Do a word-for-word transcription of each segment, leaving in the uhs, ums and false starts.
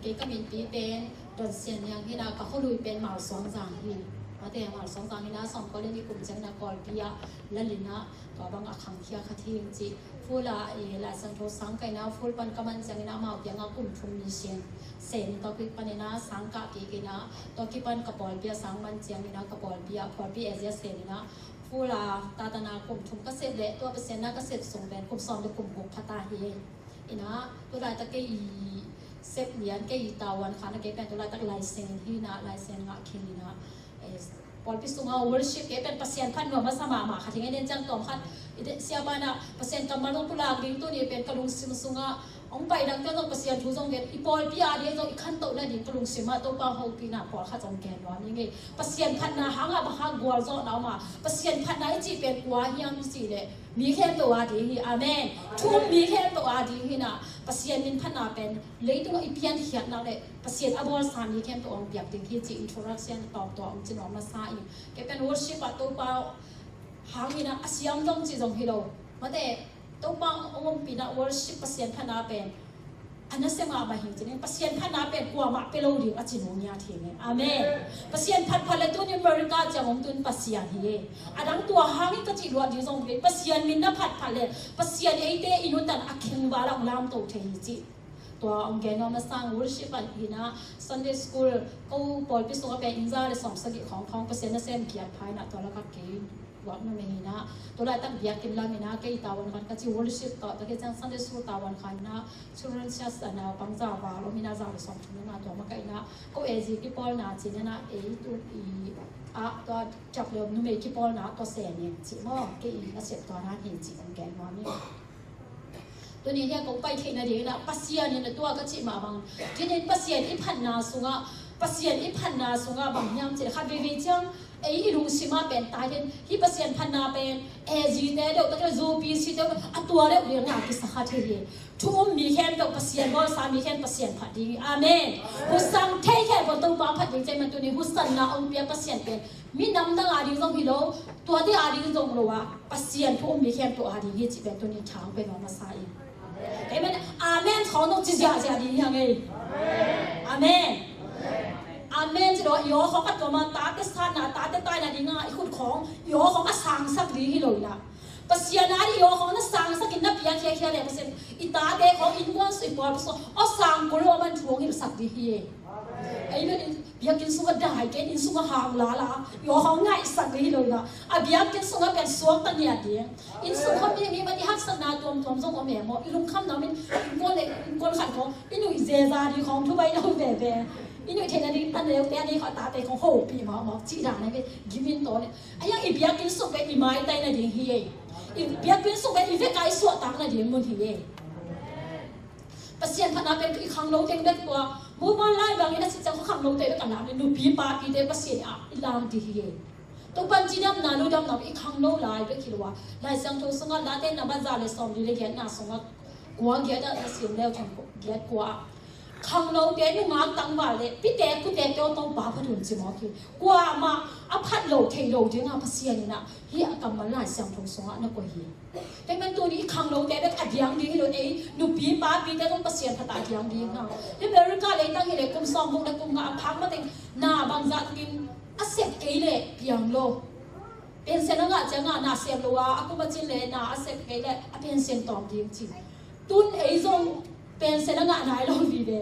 Kei ka minpi pen Don Sian Niang hi-in ah, ka khualui pen Malsuangzang hi. Mate, Malsuangzang hi-in ah, sawmkua le nih kum ciangin ah Kawlpi ah lal in ah, tua bang a khangkhia khat hi ing ci. Full ah, eh, Lai Siangtho sang kah in ah, full pan ka man ciangin ah, amau kiangah kum thum mission sem in, tua kipanin ah sang kah kik in ah, tua kipan ka pawlpi ah sang man ciangin ah, ka pawlpi ah, pawlpi A Z sem in ah, full ah, Tatana kum thum ka sep leh, tua Pasian na ka sep sung pen kum sawm le kum guk pha ta hi. In ah, tu laitak kei i sep lian, kei i tavuan kha na, kei pen tu laitak license hi-in ah, license ngah khin in ah, eh, pawlpi sungah worship, kei pen Pasian phat nuam masa mahmah khat hi ing. Tua ciang tawm khat, i te siapa in ah, Pasian kammal zong pulak ding, tuni pen ka lungsim sungah hong pai dangte zong, Pasian thu zong gen, i pawlpi a ding zong i khantoh nading ka lungsim ah Topa hopihna pawlkhat zong gen nuam ing ei. Pasian phatna hangah bang hang gualzawhna om a, Pasian phatna i cih pen kua hiam cih leh mi khempeuh a ding hi. Amen. Thu um mi khempeuh a ding hi-in ah, Pasian min phatna pen leitungah i piankhiatna le Pasian a bawlsa mi khempeuh hong piak ding hi cih introduction tawmtawm hong ci nuam masa ing. Kei pen worship ah Topa hangin ah a siam dong cih zong hi lo. Mate, Topa hong ompihna worship, Pasian phatna pen a nasia mahmah hi ci-in, Pasian phatna pen kuamah pia lo ding a ci nuam ngiat hi ing. Amen. Pasian phat phat le tuni America ciang hong tun Pasian hi. A dang tua hangin ka cih luat ding zong hi. Pasian min na phat phat le Pasian eite i nuntakna a khengval ah hong lamto thei hi cih. Tua hong gen nuam masa ing. Worship ah hi-in ah, Sunday school, ko pawlpi sungah pen inn za le sawmsagih khawng khawng, Pasian nasem giat pha in ah, tua lakah kei Guak numei hi-in ah, tu laitak biakinn lam in ah, kei tavuan khat ka ci, worship tawh, tua khit ciang Sunday school tavuan khat in ah, children church ah naupang za val om in ah, za le sawmthum in ah, tua mah kah in ah, ko A Z kipawlna ci-in ah, ei tu i ah, tua ciap le om numei kipawlna tua sem ing ci maw, kei i a sep tua na hi ci kong gen nuam ing. Tuni hia kong pai theih nading in ah, Pasian in ah tua ka cih mah bang, tuni in Pasian i phatna sungah, Pasian i phatna sungah bang hiam cih leh, khat veivei ciang ei i lungsim ah pen tai den, hih Pasian phatna pen A Z te deuh tak le, zu pi si te, a tua deuh ding a kisa kha thei hi. Thu um mi khempeuh Pasian bawlsa, mi khempeuh Pasian phat ding hi. Amen. Husan thei khempeuh Topa phat ding ci-in, man tuni husanna hong pia Pasian pen minam dang a ding zong hi lo, tuate a ding zong lo a, Pasian thu um mi khempeuh a ding hi cih pen tuni thang pen hong masa ing. Amen. Amen khawng nong ci ziahziah ding hi hang ei. Amen. Amen ci lo, i aw khawng a tuam a, tate satna, tate taina ding a i khut khawng, i aw khawng a sangsak ding hi lo in ah, Pasian a ding i aw khawng na sangsak in na piakhia khia le Pasian, i tate khawng, innkuan sung, i pawlpi sung aw sang kul lo a man thu hong hilhsak ding hi ei. Amen. Biakinn sungah dai kei, inn sungah hang lala, i aw khawng ngaihsak ding hi lo in ah, a biakinn sungah pen suakta ngiat ding. Inn sung khawng mi, mi man i haksatna tuamtuam zong om e maw, i lungkhamna om in, innkuan le innkuan khat khawng i nuih zeza ding khawng thu bai lo veve. I nuih theihna ding a neute a ding khawng, a tate khawng hopih mahmah cih dan a ve, gim in taw le. A hiang i biakinn sung pen i maitai nading hi ei. I biakinn sung pen i vek a i suahtak nading mun hi ei. Pasian phatna pen i khangno teng bek tua, Momo lai bangin a cih ciang khangno te bek a lam le, nupi papite Pasian ah i lam ding hi ei. Topan cidamna, ludamna i khangno lai bek hi lo a, Lai Siangtho sungah Late number za le sawmli le giatna sungah kua giat ah, a sim leu thum giat kua ah, khangnote nungak tangval le pitek putekte aw Topa phat un ci mawk hi. Kuamah a phat lo thei lo dingah Pasian in ah hih a kammal Lai Siangtho sungah na koih hi. Tua ahih man tuni i khangnote bek a diang ding hi lo, ei nupi papite zong Pasian phat a diang ding hi hang. Hih America leitang hi leh kum sawmguk le kum nga a phak mateng na bangzah takin a sep kei leh piang lo. Pension a ngah ciangah na sep lo a, a kum a cin leh na a sep kei leh a pension tawm ding ci. Tun ei zong pension a ngah nai lo vive.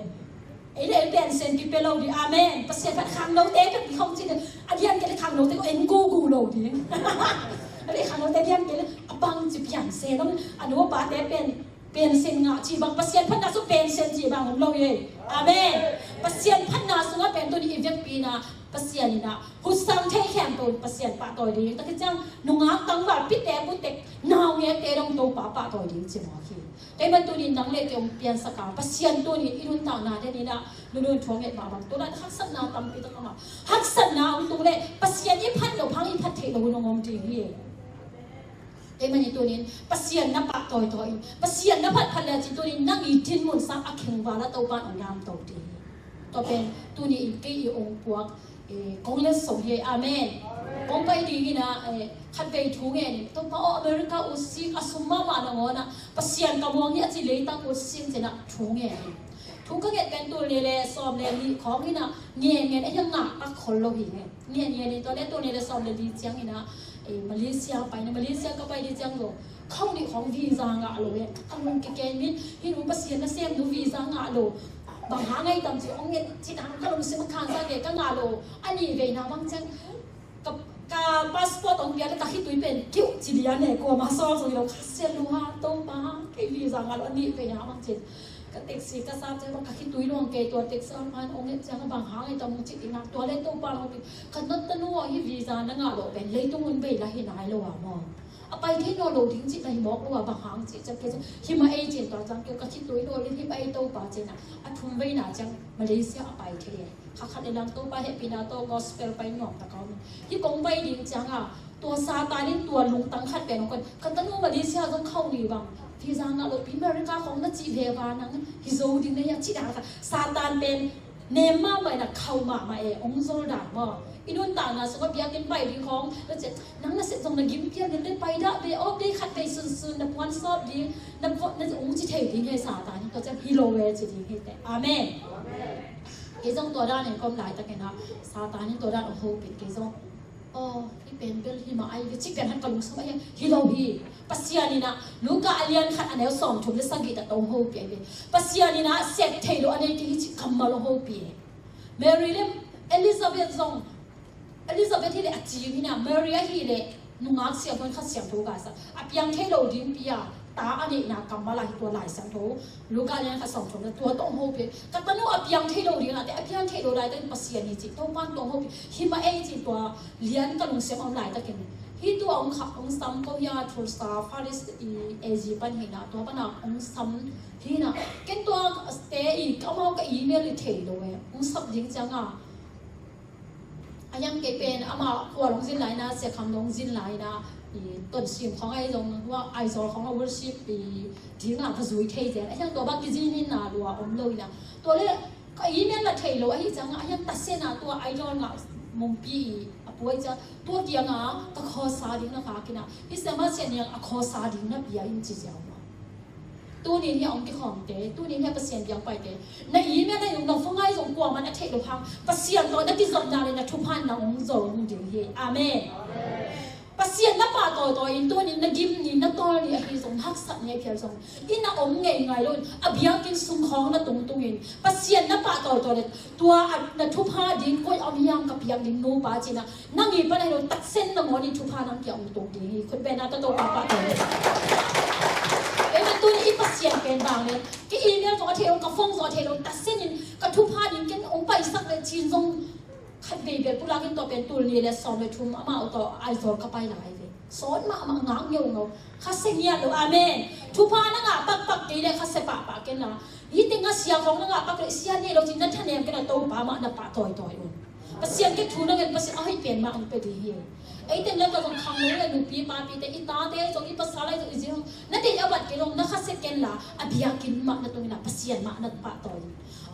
Ei le ei pension kipia lo ding. Amen. Pasian phat khangnote ka pi khong cin a dian kei le khangnote ko en gugu lo ding. A le khangnote dian kei le a bang ci pian se lo. A nu a pate pen pension ngah ci bang, Pasian phatna sung pension ci bang om lo hi. Amen. Pasian phatna sungah pen tuni i vekpi-in ah Pasian in ah husan thei khempeuh Pasian pahtawi ding. Tua khit ciang nungak tangval, pitek putek, naungekte dong Topa pahtawi ding ci mawk hi. Tua ahih man tuni nang le kei hong piansak a, Pasian tuni i nuntakna den in ah lunun thuang et mah bang, tu laitak haksatna tampi tak om a, haksatna hong tung leh Pasian i phat loh hang i phat theih loh hun hong om ding hi. Tua ahih manin tuni in Pasian na pahtawi tawi in, Pasian na phatphat le cin tuni in nang i dinmun sang a khengval ah Topa in hong lamto ding hi. Tua pen tuni in kei i hong puak, eh, kong letsong hi. Amen. Kong pai ding in ah, eh, khatvei thu ngen in, Topa aw, America ut sing, a sum mahmah nangawn ah Pasian ka muang hi a ci, leitang ut sing ci-in ah thu ngen in. Thu ka nget pen tul nih le sawm le nih khawng in ah, ngen ngen a hiang ngah a khol lo hi ngen. Ngen ngen in tua le tul nih le sawm le nih ciang in ah, eh, Malaysia pai na, Malaysia ka pai ding ciang lo. Khau nih khawng visa ngah lo e. Ka lung kikei min, hi nu Pasian nasem nu visa ngah lo. Bang hang ai tam ci ong ngen ci tang ka lungsim a khansa ke ka ngah lo. A nih veina bang ciang ka, ka passport ong pia le ka khitui pen kiu ci lian e, kuama sawm sawm lo ka sia lu ha, Topa, kei visa ngah lo a nih veina bang ciang. Ka taxi ka sap ciang ka khitui luang kei tua taxi a man ong ngen ciang bang hang ai tam ci ina tua le Topa lo ki. Ka nat tanu a hi visa na ngah lo pen leitung un bei la hi nai lo a maw. A pai thei nawn lo ding cih na hi mawk lo a, bang hang cih ciang kei ciang hi mah ei cin tua ciang kei ka khitui lo le hi mah ei Topa cin a, a thum veina ciang Malaysia a pai thei e. Kha khat le lang Topa hehpihna tawh gospel pai nuam tak a om. Hi kong pai ding ciang a, tua Satan in tua lungtang khat pen hong kon, ka tanu Malaysia zong khau ni bang visa ngah lo pi America khong na cih ve va nang hi zo ding na hi a cih dan kha Satan pen nem mahmah in a khau mahmah e, ong zol dan maw. I nuntakna sungah biakinn pai ding khawng, na ciah, nang na sep zong na gim pian ding le pai dah ve aw, bei khat bei sunsun na puan sawp ding, na puan na ong ci thei ding he Satan in, tua ciang hi lo ve ci ding hi te. Amen. Kei zong tua dan in ka om laitakin ah, Satan in tua dan ong hopih kei zong. Aw, hi pen bel hi mah ai ve, cih pen han ka lungsim ai hi lo hi. Pasian in ah, Luka a lian khat a neu sawmthum le sagih ah tawh hong hopih ai ve. Pasian in ah, sep thei lo a nei kei hi cih kammal hong hopih e. Mary le Elizabeth zong, Elizabeth hi le a cing hi na, Mary ahi le nungak siangtho in Kha Siangtho ka sa. A piang thei lo ding pi a, ta a neihna kammal a hi tua Lai Siangtho. Luka lian khat sawmthum le tua tawh hong hopih. Ka tanu a piang thei lo ding a, te a piang thei lo lai, te Pasian hi ci. Topan tawh hong hopih. Hi mah ei ci tua lian ka lungsim om laitakin. Hi tua ong kha, ong sam ko hia Tulsa, Faris i A G pan hi na, tua pan a ong sam hi na. Ken tua te i ka mau ka email i thei lo e. Ong sap ding ciang a. A hiang kei pen ama kua long zin lai na, Sia Kham long zin lai na, i Ton Sim khong ai zong, hua Aizawl khong a worship i ding a ka zui thei zen. A hiang tua bang kizin in na lua om lo i na. Tua le ka email la thei lo ahi ciang a, a hiang ta se na tua Idol ngah mumpi i a puai ciang, tua kiang a ka khawsa ding na ka kina. Hi sema sia niang a khawsa ding na pia in ci ziau ma. Tunin hi a ong kikhawmte, tunin hi a Pasian biang paite. Na email na yung na phone ai zong kuaman a theih lo hang. Pasian tawh na kizopna le na thupha na ong zol ung ding hi. Amen. Pasian na pahtawi tawi in tunin na gim ni, na tawl ni ahi zong, na haksat ni ahi phial zong. Inn a om ngei ngai lo in, a biakinn sung khawng na tungtung in. Pasian na pahtawi tawi le, tua a, na thupha ding koi a om hiam ka piak ding nupa cina. Nang i pan ahi lo, taksen na ngawn in thupha nang kia ong tung ding hi. Khut beng na ta to papa to. Ei man tuni i Pasian pen bang le. Ka email zong a thei lo, ka phone zong a thei lo, taksen in ka thupha ding ken ong paisak le cin zong khat vei bel pulak in tua pen tul ni le sawm le thum amau tawh Aizawl ka pai lai ve. Sawn mahmah ngak ngeu ngau. Kha se ngiat lo. Amen. Thupha na ngah pakpak kei le kha se pahpah ken la. Hih teng a sia khawng na ngah pak le sia nei lo cin na thanem ken a Topa mah na pahtawi tawi un. Pasian ke thu na ngen Pasian a hoih pen mah hong pia ding hi. Ei teng lam ka zong khang lo le nupi papi te i tate zong i pasal ai zong i zing hong na deih a bat ke long na kha se ken la a biakinn mah na tungin a Pasian mah na pahtawi.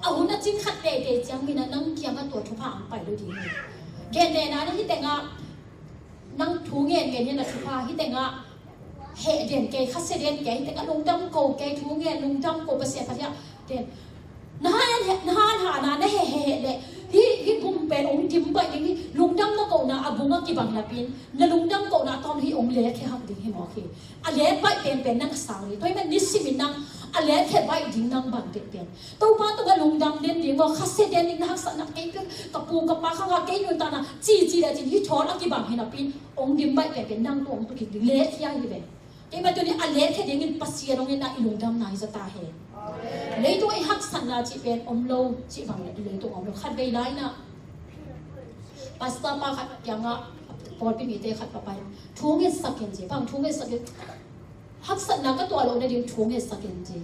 A hun a cin khat teitei ciang min a nang kiang a tua thupha ang pai lo ding hi. Gentehna na hih teng ah nang thu ngen ngen hi na thupha hih teng ah heh den kei, kha se den kei, hih teng ah lungdam ko kei, thu ngen lungdam ko Pasian Pathian den. Na han he, na han hana na he he he le. Hi, hi gum pen ong dim bai ding hi, lungdam na ko na a bung a kibang na pin, na lungdam ko na tawm hi ong le khe hak ding hi mawk hi. A le bai pen pen nang sang hi. Tua hi man ni simin nang a le khe bai ding nang bang pen pen. Topa tungah lungdam den ding maw, kha se den ding na haksatna kei pen ka pu ka pa khang a kei nuntakna ci ci le cin hi thawn a kibang hi na pin ong dim bai pen pen nang tu ong tu kik ding le khia hi ve. Keimah tuni a let khe dingin Pasian hong in a i lungdamna hi zata he. Leitung i haksatna cih pen om lo cih bang le i leitung om lo khat vei lai na. Pastor pa khat kiangah pawlpi mite khat papai thu ngetsak in ci bang thu ngetsak in haksatna ka tuah loh nading thu ngetsak in ci.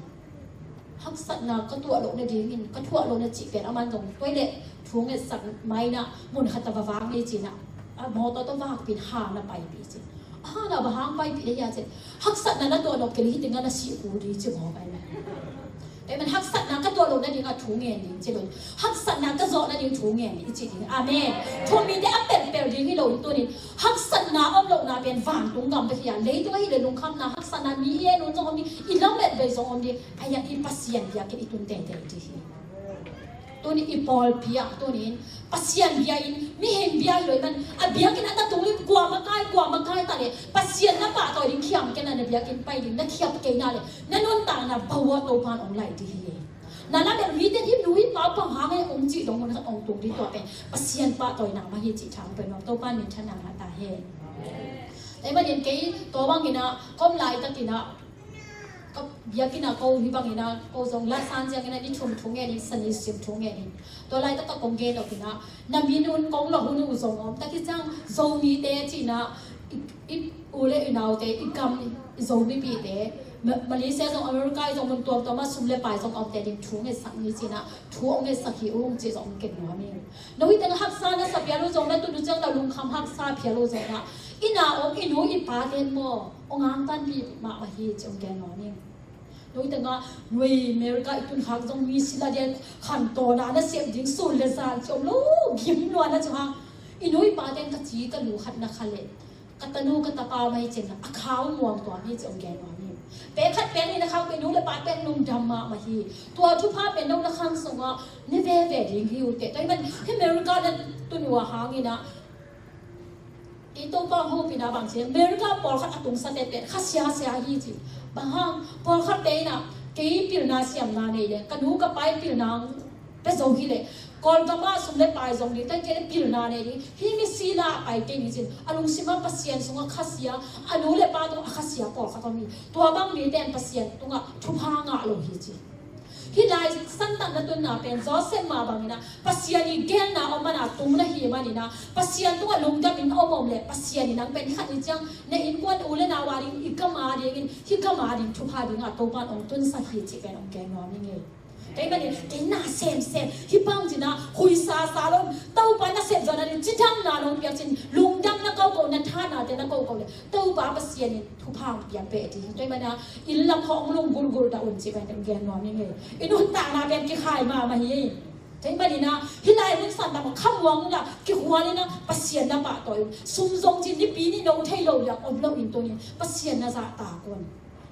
Haksatna ka tuah loh nadingin ka thuah loh na cih pen a man zong tuai le thu ngetsak mai na mun khat a va vak ni ci na a mawtaw tawh vakpin ha na paipih ci. A hana bang hang paipih le hia ci. Haksatna na tuah loh kei le hih tengah na sih kul ding ci mawk ai mah. Tua ahih man haksatna ka tuah loh nading a thu ngen ding ci lo. Haksatna ka zawh nading thu ngen ding i ci ding. Amen. Thu mite a pelpel ding hi lo in tunin haksatna om lohna pen vantung gam bek hi a leitung ahi le lungkhamna haksatna mi i en un zong om ding i lamet bei zong om ding. Ahi a i Pasian biakinn i tun teitei ding hi. Tuni i pawlpi ah, tuni in Pasian bia in, mihing bia hi lo i man, a biakinn a tatung in kua makai, kua makai ta le, Pasian na pahtawi ding khiam kei na, na biakinn pai ding na khiap kei na le, na nuntakna bawah Topan ong laih ding hi. Na lamet mite hih nu hih pa bang hang e ong cih dong hun khat ong tung ding, tua pen Pasian pahtawina mah hi cih thang pen nuam, Topan minthanna ngah ta hen. Tua ahih manin kei tua bangin ah, ka om laitakin ah, ka biakinn ah ko hih bangin ah, ko zong la san ciangin ah ni thum thu ngen in, Sunday school thu ngen in. Tua laitak ah kong gen lo in ah, na min un kong lo hun uh zong om. Tua khit ciang Zomite cih in ah, i, i u le i naute, i gam, i Zomipite, Ma-, Malaysia zong, America zong, mun tuamtuam ah sum le pai zong omte ding thu ngetsak ni cih in ah, thu ong ngetsak hi ung cih zong ong gen nuam ing. No hih teng haksa na sa phial uh zong, na tun uh ciang na lungkham haksa phial uh zong ah, i na om i nu i pate maw, ong angtanpih mahmah hi cih ong gen nuam ing. No hih teng ah, nuai America i tun khak zong mi sila dian khantawn a na sep ding sun le zan ci om lo, gim lua na ci hang. I nu i pate ka ci ka lu khat na kha leh, ka tanu ka tapa mai cin a khau muang tuam hi ci ong gen nuam hi. Pek khat pen i na khang pen nu le pa pen lungdam mahmah hi. Tua thupha pen no na khang sungah ne veve ding hi uh teh. Tua ahih man hih America na tun uh a hangin ah, i Topa hopihna bang ci, America pawlkhat a tungsa tete kha siasia hi ci. Bang hang, pawlkhat te in ah kei pilna siamna nei le, ka nu ka pa i pilna pia zo hi le, Kawlgam ah sum le pai zong ding, tua kei le pilna nei ding, hih mi sila a pai kei ni cin, a lungsim ah Pasian sungah khasia, a nu le pa tungah khasia pawlkhat om hi. Tua bang mite in Pasian tungah thupha ngah lo hi ci. Hih lai santak na tunna pen Joseph mah bangin ah, Pasian i gelna om man a tung na hi manin ah, Pasian tungah lungdam in om om le, Pasian in nang pen hih khat ni ciang na innkuan u le nau a ding, i gam a dingin, hih gam a ding thupha dingah Topan ong tunsak hi cih pen ong gen nuam ing ei. Kei manin, kei na semsem, hih bang cin ah, huisa sa lo, Topa na sep zaw na ding, cidamna nong piak cin, lungdam na ko ko, na thanate na ko ko le, Topa Pasian in thupha ong piak peh ding hi. Tua ahih man ah, inn lam khawng lunggulgul dah un cih pen ong gen nuam ing ei. I nuntakna pen kikhai mahmah hi. Tua ahih manin ah, hih lai mun santak ah khamuang un ah, kikhual in ah, Pasian na pahtawi un. Sum zong cin nipi ni no thei lo liang om lo in tuni in, Pasian na zahtak un.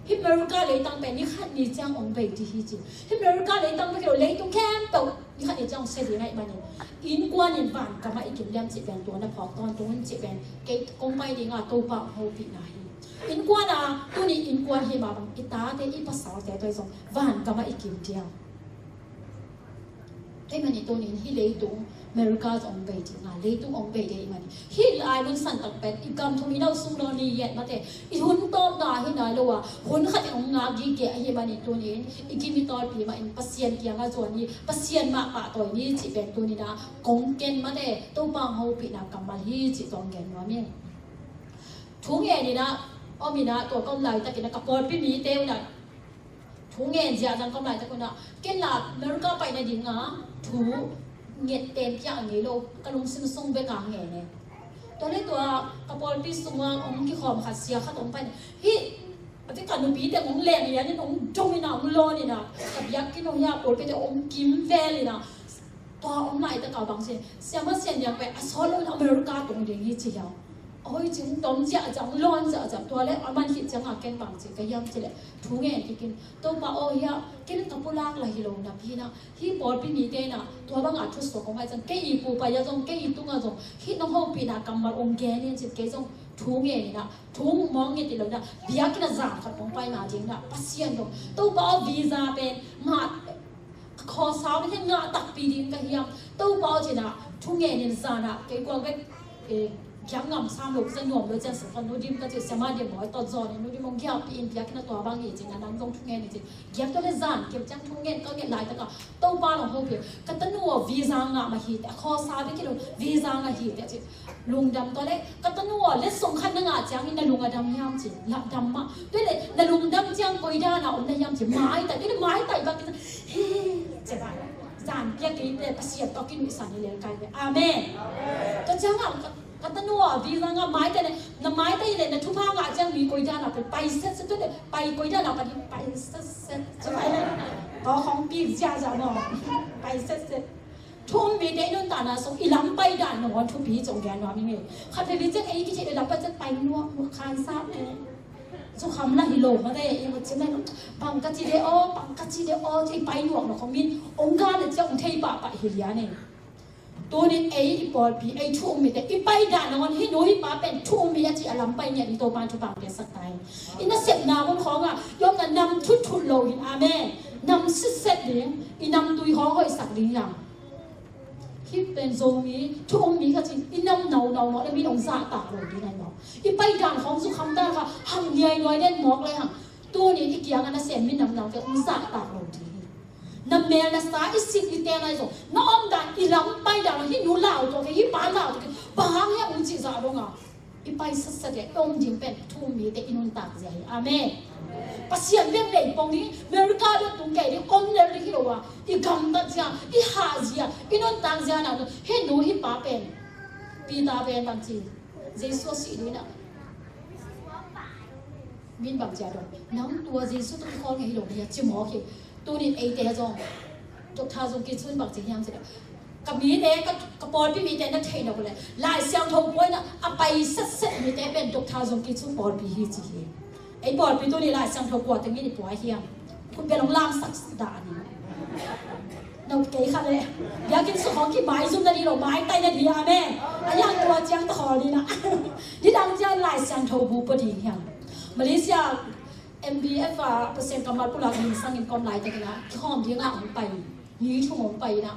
Hih America leitang pen ni khat ni ciang ong bei ding hi ci. Hih America leitang bek hi lo, leitung khempeuh ni khat ni ciang ong sia ding ahih manin, innkuan in vankam ah i kim liam cih pen tua na phawk tawntung un cih pen kei kong pai ding a Topa hopihna hi. Innkuan a, tuni innkuan hi mah bang, i tate i pasalte tawh zong vankam ah i kim diam. Tua ahih manin tuni in hih leitung America zong ong bei ding a, leitung ong bei ding ahih manin, hih lai mun santak pen i gam thum i no sung lo ni yet mate, i hun tawpna hi nai lo a, hun khat in ong ngak gige ahih manin tuni in i gim i tawlpi mah in Pasian kiangah zuan hi, Pasian mah pahtawi ni cih pen tuni in ah kong ken mate, Topa hopihna kammal hi cih tua ong gen nuam ing. Thu ngen in ah om in ah, tua ka om laitakin ah ka pawlpi mite un ah thu ngen ziahziah ka om laitak un ah, ken la America pai nading a thu nget pen piak ngei lo, ka lungsim sung bek a ngen e. Tua le tua ka pawlpi sungah ong kikhawm khat sia khat ong pai in, hih a vek a nupite ong leng lian in, ong dong in ah, ong lawn in ah, ka biakinn ong hia pawlpite ong kim vel in ah, tua om laitak a bang ci, Siamah Sian Liang pen a sawt lo in America tung ding hi ci hiam. Ahi ci, ong tom ziahziah, ong lawn ziahziah, tua le a man khit ciang a ken bang ci ka hiam cih leh, thu ngen kik in, Topa aw, hih a ken ka pulak lah hi lo napi in ah, hih pawlpi mite in ah tua bang a thusuak ong ngai ciang, kei i pu pai ah zong, kei i tung ah zong hih nong hopihna kammal ong gen in ci, kei zong thu ngen in ah, thu mawng nget hi lo in ah, biakinn ah zan khat nong pai na ding in ah, Pasian dong, Topa aw, visa pen ngah, a khawsa pen hih ngah takpi ding ka hiam, Topa aw, ci in ah thu ngen in zan ah kei kuang bek, eh, giak ngam sam lo, ka za nuam lo ciang sa khan Nu Dim ka ci, Siamah Dim aw, tot zaw ni, Nu Dim ong giakpih in, biakinn ah tua bang hi ci in ah, nang zong thu ngen in ci. Giak tua le zan kim ciang thu ngen, ka nget laitak a Topa nong hopih, ka tanu aw, visa ngah mah hi teh, a khawsa bek hi lo, visa ngah hi teh ci. Lungdam. Tua le ka tanu aw, letsong khat na ngah ciangin na lung a dam hiam ci, la dam mah. Tua le na lungdam ciang koi dan a om na hiam ci, maitai. Tua le maitai bek hi, hi, ci bang. Zan piak kei te, Pasian tawh kinuihsan hi lel kai ve. Amen. Tua ciang a ka, ka tanu aw, visa ngah, maitai le, na maitai le na thupha ngah ciang mi koi dan a pai, pai setset, tua le pai koi dan a pai, pai setset. Ci pai le, tua khong pik ziahziah maw. Pai setset. Thu um mite i nuntakna sung i lam pai dan nangawn thupi ci ong gen nuam ing ei. Khat veve ciang ei kici i lam pai ciang pai nuam, khansat e. Thukham la hi lo mate, i mut cim lai lo. Bang ka ci de aw, bang ka ci de aw, ci i pai nuak lo khong min ong gan a ciang ong thei pahpah hi lian e. Tunin ei i pawlpi, ei thu um mite i pai dan nangawn hih nu hih pa pen thu um mi a ci a lam pai ngiat ding Topan thupha piaksak ta hi. I nasepna hun khawngah i omna nam thutthut lo in, amen, nam sitset ding, i nam tui khawng hoihsak ding hiam? Hih pen Zomi thu um mi kha cin i nam naunau nawh le min ong zahtak lo ding ahi maw? I pai dan khawng zu kham dan kha hang niainuai den mawk le hang. Tunin i kiangah nasem mi nam naute ong zahtak lo ding hi. Na mel na sa i sik i ten ahi zong na om dan i lam pai dan lo, hih nu lau tua ke, hih pa lau tua ke, bang hang hiam ong cih zah dong a. I pai satsatia i om ding pen thu um mite i nuntak zia hi. Amen. Pasian bek lei pong ding, America bek tung kei ding, om lel ding hi lo a, i gamtat zia, i hah zia, i nuntak zia na, hih nu hih pa pen Peter pen bang ci, Jesu a sih ding na, min bang cia dong, nang tua Jesu tawh kikhawl ngei hi lo hi a ci mawk hi. Tunin eite zong Doctor Zong Ki Chun bang ci hiam ci le, ka mite, ka, ka pawlpi mite na theih nop le Lai Siangtho buaina a pai setset mite pen Doctor Zong Ki Chun pawlpi hi ci hi. Ei pawlpi tuni Lai Siangtho kua teng in i pua hiam? Khut bel hong lamsak dah ni. No kei kha le. Biakinn sung hong ki maizum na di lo, maitai na di, amen. A yang tua ciang ta khawl ni na. Nidang ciang Lai Siangtho bu pua ding hiam? Malaysia M B F a Pasian kammal pulak ning sangin kon lai takin a kihawm ding a hong pai. Ni thum hong pai na.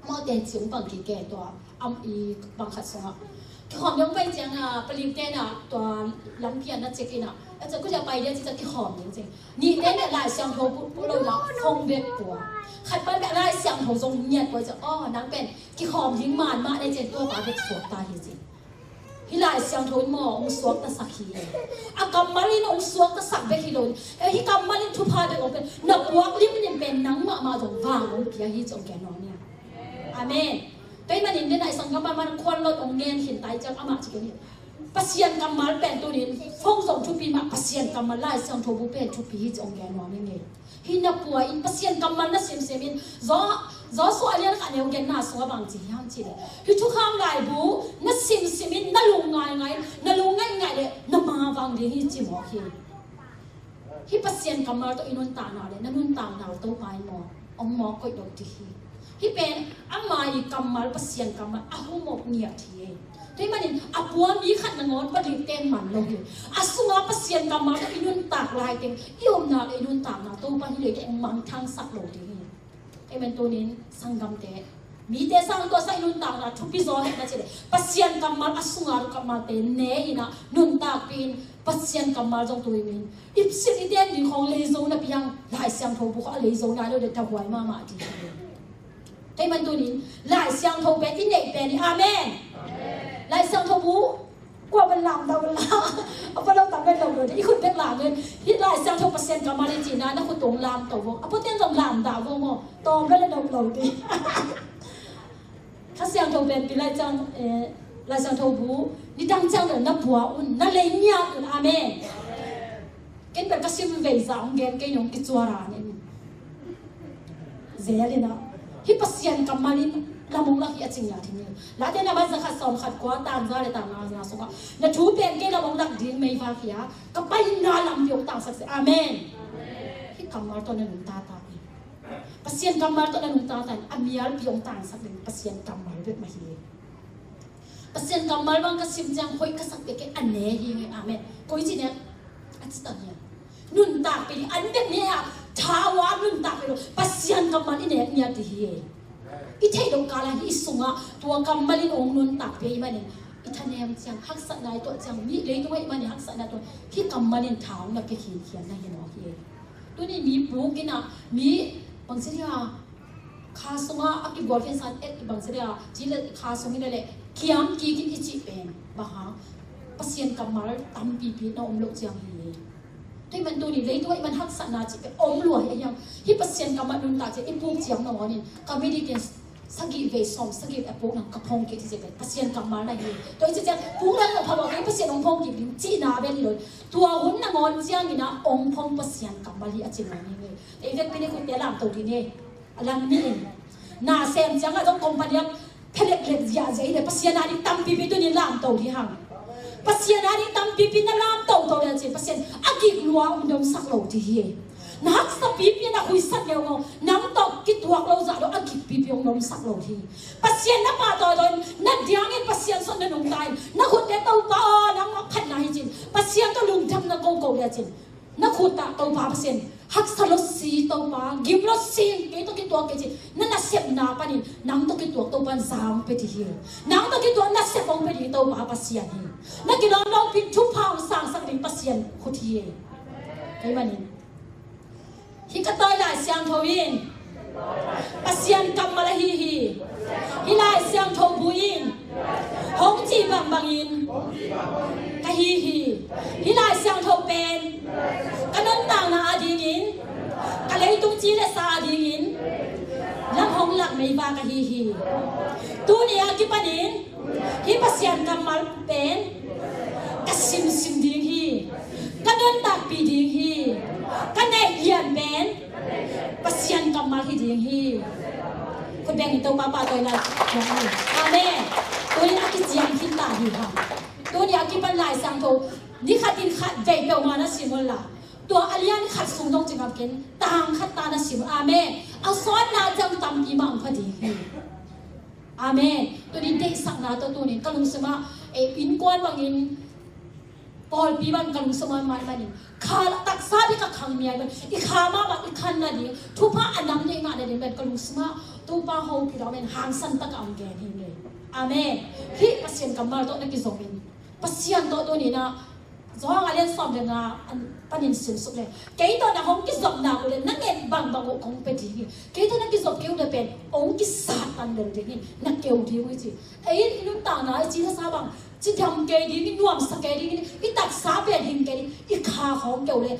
Amau ten ci hong bang kike tua. Am i bang khat sungah. Kihawm ding hong pai ciang a, palik ten a tua lampi a na cek in a. A cek kucia pai dia ci ca kihawm ding cek. Nih ten a Lai Siangtho bu, bu lo na hong bek pua. Khat pan bek Lai Siangtho zong ngiat pua ciang. Oh, nang pen kihawm ding man mah ne cek tua pa bek suak ta hi cek. Hih Lai Siangtho in maw hong suaktasak hi. A kammal in hong suaktasak bek hi lo. Eh, hih kammal in thupha bek hong pia. Na puak limlim pen nang mahmah zong vang hong pia hi ci hong gen nuam hi. Amen. Tua ahih manin den a i sanggam mahmah khuan lot hong ngen khin tai ciang amah ci gen hi. Pasian kammal pen tunin phone zong thupi mah, Pasian kammal Lai Siangtho bu pen thupi hi ci hong gen nuam hi ngei. Hih na pua in Pasian kammal na simsim in, Jo-, Joshua a lian khat neu genna sungah bang ci hiam cih leh, hih thukham laibu na simsim in, na lung ngaingai, na lung ngaingai leh na mavang ding hi ci mawk hi. Hih Pasian kammal tawh i nuntakna leh na nuntakna uh Topa in maw hong mawk koih lo ding hi. Hih pen ama i kammal, Pasian kammal a hum awk ngiat hi. Tua ahih manin a pua mi khat nangawn palik ten man lo hi. A sunga Pasian kammal tawh i nuntak lai teng i omna le i nuntakna Topa in hih leitungah hong mangthangsak lo ding hi. Tua ahih manin tunin sanggamte, mite sang tuahsa i nuntakna thupi zaw hehna ci leh Pasian kammal a sunga kammalte ne in a nuntakpih in, Pasian kammal zong tui min i sim i ten ding khawng leizo napi hang, Lai Siangtho bu khawng a leizo nai lo leh tahuai mahmah ding hi. Tua ahih manin tunin Lai Siangtho pen i neih pen hi. Amen. Lai Siangtho bu kua ban lam dah uh la. A pua lo tam pen lo lo ding, i khut bek lam pen. Hih Lai Siangtho Pasian kammal hi cihna na khut tung lam to vo. A pua ten zong lam dah vo maw. Tawm bek la lo lo ding. Kha Siangtho pen pi lai ciang, eh, Lai Siangtho bu nidang ciang lo na pua un, na lei ngiat un. Amen. Ken bel ka sim vei zah hong gen kei nong kicuar a nen. Zel in a. Hih Pasian kammal in lam hong lak hi a ci ngiat hi ni. Late Nambat za khat sawm khat kua tang za le tang nga na sungah na thu pen kei lam hong lak ding meivak hi a, ka paina lampi hong tangsak seh. Amen. Hih kammal tawh na nuntak ta hi. Pasian kammal tawh na nuntak ta hi. A mialpi hong tangsak ding Pasian kammal bek mah hi. Pasian kammal bang ka sim ciang hoih ka sak peke a ne hi ngei. Amen. Koi ci ne a ci tak hi. Nuntak pili an bek ne a thawa nuntak pili Pasian kammal i nek nia ti hi. I theih lo kala hi i sungah tua kammal in ong nuntak pia i manin i thanem ciang haksatna i tuah ciang mi leitungah i manin haksatna tuah hi kammal in tha ong na pia khinkhian na hi mawk hi. Tuni mi puk in a mi bangci dia kha sungah a kibual khin san et bangci dia ci le kha sung in a le kiam kik in i cih pen bang hang Pasian kammal tampipi na om loh ciang hi. Tua ahih man tuni leitungah i man haksatna cih pen om lua hi a hiang. Hih Pasian kammal nuntak ciang i puk ciang na ngawnin ka mi dikin sagih vei sawm sagih a puk nang ka phong kik hi cih pen Pasian kammal na hi. Tua i cih ciang puk nang na phalawk hi Pasian hong phong kik ding cihna ven hi lo. Tua hun na ngawn ciangin a ong phong Pasian kammal hi a ci ngawn hi. Ei vekpi ni khutte lamto ding hi. A lam ni in na sem ciangah zong company ah pheleklek ziahziah hi le Pasian a ding tampipi tunin lamto ding hang. Pasian a ding tampipi na lam toto le cin Pasian a gik lua hong domsak lo ding hi. Na haksa pipi na huisak ngeu ngeu, nang tawh kituak lo zah lo a gik pipi hong domsak lo ding hi. Pasian na pahtawi tawi in, na diangin Pasian sawt na nungta in, na khutte Topa aw nang mah phatna hi cin Pasian tawh lungdam na koko le cin, na khut ah Topa Pasian, haksa lo si Topa, gim lo si, kei tawh kituak kei ci, na nasepna panin nang tawh kituak Topa in za hong pia ding hi. Nang tawh kituak nasep hong pia ding hi Topa Pasian hi. Na kilawm lo pin thupha hong sangsak ding Pasian khut hi. Kei manin hih ka tawi Lai Siangtho in Pasian kammal ahi hi. Hih Lai Siangtho bu in hong cih bangbangin ka hi hi. Hih Lai Siangtho pen ka nuntakna adingin, ka leitung ci le sa adingin lam hong lak meiva ka hi hi. Tuni a kipanin hih Pasian kammal pen ka simsim ding hi. Ka nuntakpih ding hi. Ka neih lian pen Pasian kammal hi ding hi. Khut beng in Topa pahtawi lai. Amen. Tuni a kiciam khin ta hi ha. Tuni a kipan Lai Siangtho ni khat in khat vei peuhmah na sim un la, tua a lian khat sung dong ci ngam ken, tang khat ta na sim un. Amen. A sawtna ciang tampi mah hong pha ding hi. Amen. Tuni deihsakna tawh tuni ka lungsim ah, eh, innkuan bangin, pawlpi bang ka lungsim ah mah manin, kha taksa bek a khang mial bang i kha mahmah i khan nading, thupha a nam ding ngah nading bang ka lungsim ah Topa hopih lo, amen, hangsan tak a hong gen hi. Amen. Hih Pasian kammal tawh na kizom in, Pasian tawh tuni na Johan a lian sawm le nga panin simsuk le, kei tawh na hong kizop nak uh le na nget bangbang uh kong pia ding hi. Kei tawh na kizop kei uh le pen hong kisat tan lel ding hi. Na keu ding uh hi ci. Ei in i nuntakna i ci na sa bang cidam kei ding, i nuamsa kei ding, i taksa pen hing kei ding, i kha khawng keu le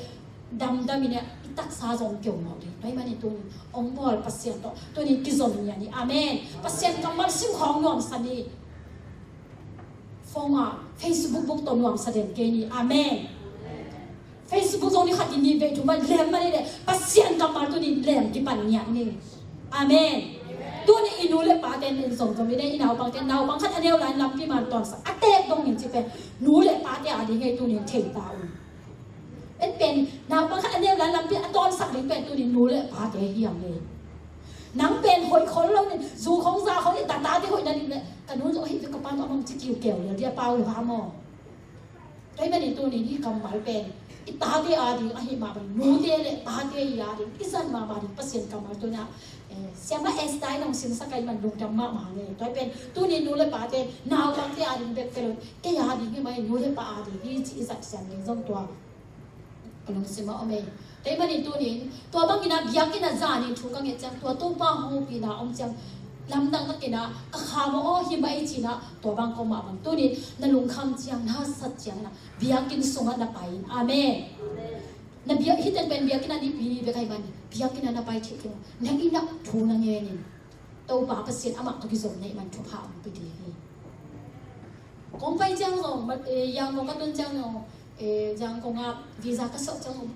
damdam in i taksa zong keu mawk ding. Tua ahih manin tuni hong bawl Pasian tawh tuni kizom in hi. Amen. Pasian kammal sim khawng nuamsa ni. Phone ah, Facebook buk tawh nuamsa den kei ni. Amen. Facebook zong ni khat in ni vei thum a lem mah ni le, Pasian kammal tuni lem kipan ngiat ni. Amen. Tuni i nu le pate in zong zong ni le, i naupangte, naupang khat a neu lai lampi man tawnsak a tek dong in ci pen, nu le pate a ding hi tuni thei ta un. En pen naupang khat a neu lai lampi a tawnsak ding pen tuni nu le pate hi ang hi. Nang pen hoih khol lo ni, zu khong za khong i ta tate hoih na ding le, ka nu zong hi ve ka pa tawh a mang ci kiu keu le dia pau ha maw. Tua ahih manin tuni hih kammal pen i tate a ding ahih mah bang, nute le pate i a ding i zat mahmah ding Pasian kammal tuni a, eh, Siamah Esther in hong simsak ahih man lungdam mahmah nge. Tua ahih pen tuni nu le pate naupangte a ding bek pia lo, kei a ding hi mah hi, nu le pa a ding hi ci i zat siam ding zong tua ka lungsim ah om ei. Tua ahih manin tunin tua bangin a biakinn a zanin thu ka nget ciang, tua Topa hopihna om ciang, lamdang takin a ka kha maw aw hi mah ei ci-in a, tua bang kong mah bang tunin na lungkham ciang, na haksat ciang na biakinn sungah na pai in. Amen. Na biak, hih teng pen biakinn a nipi ni bek ahih man biakinn ah na pai theih kei maw, na inn ah thu na ngen in. Topa Pasian amah tawh kizom na hih man thupha hong pia ding hi. Kong pai ciang zong, eh, Yangon ka tun ciang zong, eh, Yangon ah visa ka suah ciang zong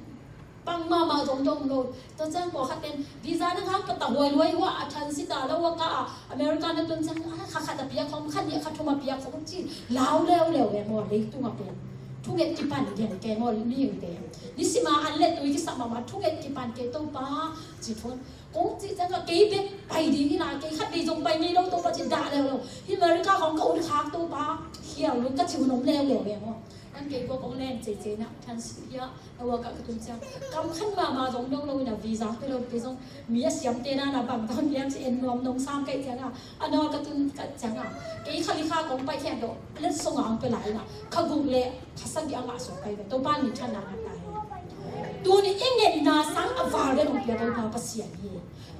pang mahmah zong dong lo. Tua ciang pawlkhat ten visa na ngak pata huai luai hua a transit a lo a ka a America na tun ciang a kha khat a piak khawm, kha nih kha thum a piak khawm ci lau leuleu e maw, leitung a pen thunget kipan den ke maw, ni ing te. Ni sim a an le tui kisam mahmah thunget kipan ke Topa ci thun. Kong cih ciang a kei bek pai ding hi la, kei khat vei zong pai ngei lo Topa ci dah leuleu. Hih America khawng ka ut khak Topa, khial lut ka ci hun om leuleu ve maw. An kei kua kong leng ceicei na, transit hi a, a ua ka ka tun ciang. Kam khan mahmah zong dong lo in a visa pe lo pe zong. Mi a siamte na na bang tawn piang ci en nuam nong sam kei ciang a. A nawl ka tun ka ciang a. Kei kha li kha kong pai khian do. Let song a ang pe lai na. Kha guk le kha sagih a ngah suak pai ve. Topa in mi than na ngah ta hi. Tuni i ngetna sang a val den hong pia Topa Pasian hi.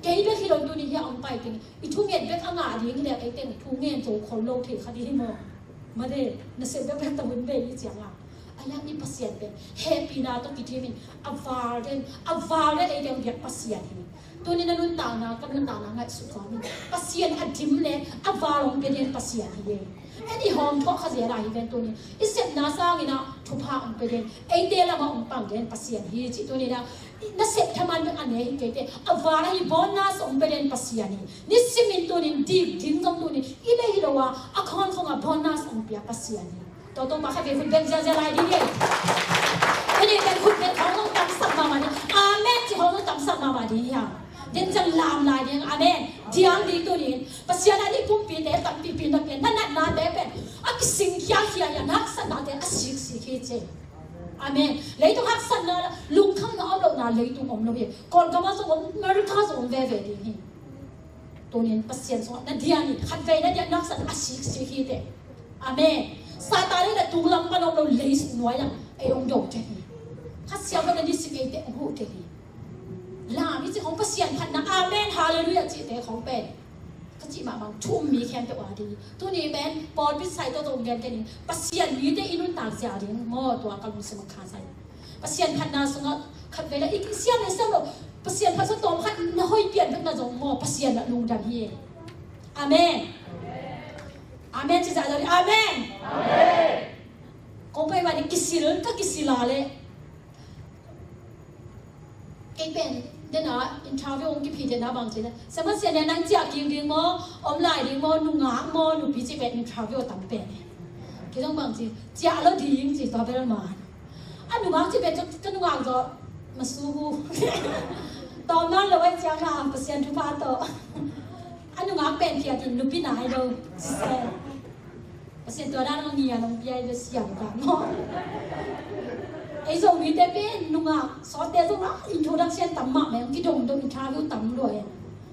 Kei bek hi lo tuni hi a hong pai teng. I thunget bek a ngah ding hi le kei teng thungen zo khol lo thei kha ding hi maw. Made, na sep bek bek ta hun bei hi ciang a. A yang i Pasian pen hehpihna tawh kidim in a val den, a val den ei teng biak Pasian hi. Tuni na nuntakna, ka nuntakna ngaihsut kawm in Pasian a dim le a val hong pia den Pasian hi. En i hawm thuak kha zel a hi ven tuni. I sepna sangin a thupha hong pia den, eite lamah hong pang den Pasian hi cih tuni na. Na sep thaman bek a ne hi kei te. A val ahi bonus hong pia den Pasian hi. Nisimin tunin dik ding zong tunin i nei hi lo a, a khawn khong a bonus hong pia Pasian hi. Tua Topa khat vei khut beng ziazia lai ding hi. Tuni pen khut beng khawng zong tamsak mahmah ding. Amen ci khawng zong tamsak mahmah ding hi hang. Den ciang lam lai ding. Amen. Diang ding tuni in. Pasian a nih pumpite tampipi na pen, na natnate pen a kising khiakhia hi a, na haksatnate a siksik hi ci. Amen. Leitung haksatna, lungkhamna om lohna leitung om lo hi. Kawlgam ah zong om, America zong om veve ding hi. Tunin Pasian sungah na dian in, khatvei na dian, na haksatna a siksik hi teh. Amen. Satan in a tunglam pan om lo, lei sung nuai ah ei hong do teh hi. Kha Siangtho na ni sik eite hong huh teh hi. Lam i cih khawng Pasian phatna, amen, halleluiah cihte khawng pen ka cih mahmah thu um mi khempeuh a ding. Tuni pen pawlpi sai tawh zong gen kenin Pasian mite i nuntak zia ding maw, tua ka lungsim a kha sai. Pasian phatna sungah khatvei la i siam le siam lo, Pasian phat sung tawm khat na hoih pian bek na zong maw, Pasian na lungdam hi. Amen. Amen ci zah lo ding. Amen. Kong pai mah ding, kisil, ka kisil a leh kei pen dena interview hong kiphi dena bang ci le, Siamah Sian, nang ciah kik ding maw, om lai ding maw, nungak maw, nupi ci pen interview a tam pen. Kei zong bang ci, ciah lo ding ci, tua bel man. A nungak ci pen ka nungak zaw ma su hu. Tawm nang lo ai ciah ka, Pasian thupha tawh. A nungak pen phiat in, nupi nai lo ci se. Pasian tua dan hong ngian hong pia i bia siam ta maw? Ei Zomite pen nungak sawtte zong a introduction tam mahmah, hong kidongdong interview tam lua e.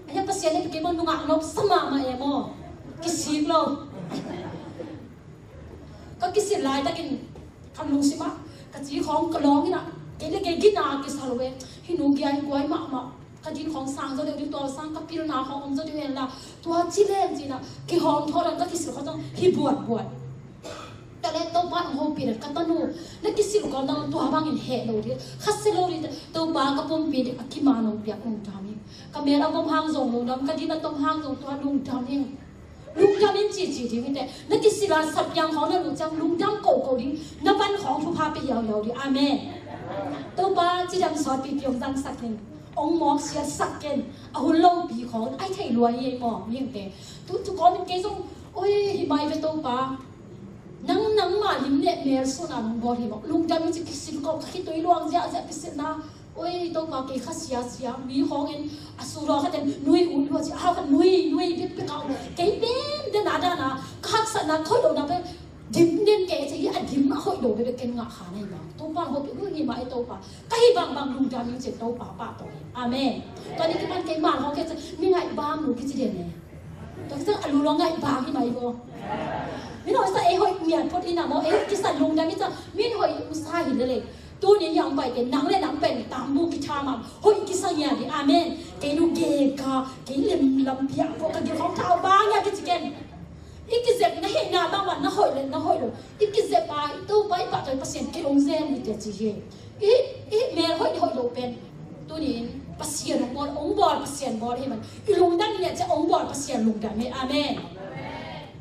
Ahi a Pasian in kei bang nungak nop sa mahmah e maw? Kisik lo. Ka kisil laitakin ka lungsim ah ka ci khawng ka lawng in a, kei le kei gina kisa lo e. Hih nu giai guai mahmah. Ka din khawng sang zaw deuh ding, tua sang ka pilna khawng om zaw deuh hen la, tua ci leng ci-in ah kihawm thawh dan ka kisil khawng zong hi buatbuat. Tua leh Topa in hong hopih dan ka tanu, na kisil khawng dan tua bangin heh lo ding, khasia lo ding, Topa ka pumpi ding a kiman hong piak lungdam ing. Ka mel a gom hang zong lungdam, ka din a tom hang zong tua lungdam ing. Lungdam in cici ding hi teh. Na kisil a sapiang khawng na luh ciang lungdam kohkoh ding. Na van khawng thupha pia hiauhiau ding. Amen. Topa cidam sawtpipi hong zangsak in, hong mawksiatsak in. A hun lopi khawng ai thei lua hi ei maw, mihingte. Tu, tu kawmin kei zong, oi, hi mai ve Topa. Nang, nangmah lim le mel suan a nong bawl hi maw. Lungdam in ci, kisil kawm ka khitui luang ziahziah kisilna. Oi, Topa, kei kha siasia, mi khawngin a sulaw khatin nui ut lua ci, a hau khat nui, nui bikbik a um. Kei pen dena dana ka haksatna, ka hoih lohna pen dim den kei ci hi, a dim a hoih lo bek ken ngah kha na hi bang. Topa hong hopih nuih hi mah ei Topa. Ka hih bangbang lungdam ing ci-in Topa pahtawi. Amen. Tua ni kipan kei man khawng kei ci, mi ngaih bang nu kici den e. Tua kici a lu lo ngaih bang hi mah ei bo. Mi no sa ei hoih miat phot ina maw, ei kisa lungdam i ci, min hoih usa hi lele. Tuni hih hong paite nang le nang pen tambu kitha mah hoih kisa ngiat ding. Amen. Kei nu geka, kei lemlam piak ko ka gil hong thau bang ngiat kici ken. I kizep na hihna bangmah na hoih le na hoih lo, i kizep a i Topa i pahtawi Pasian kei hong zen ding teh ci hi. I, i mel hoih hoih lo pen tuni in Pasian hong bawl, hong bawl Pasian bawl hi man. I lungdam ngiat ciang hong bawl Pasian lungdam hi. Amen.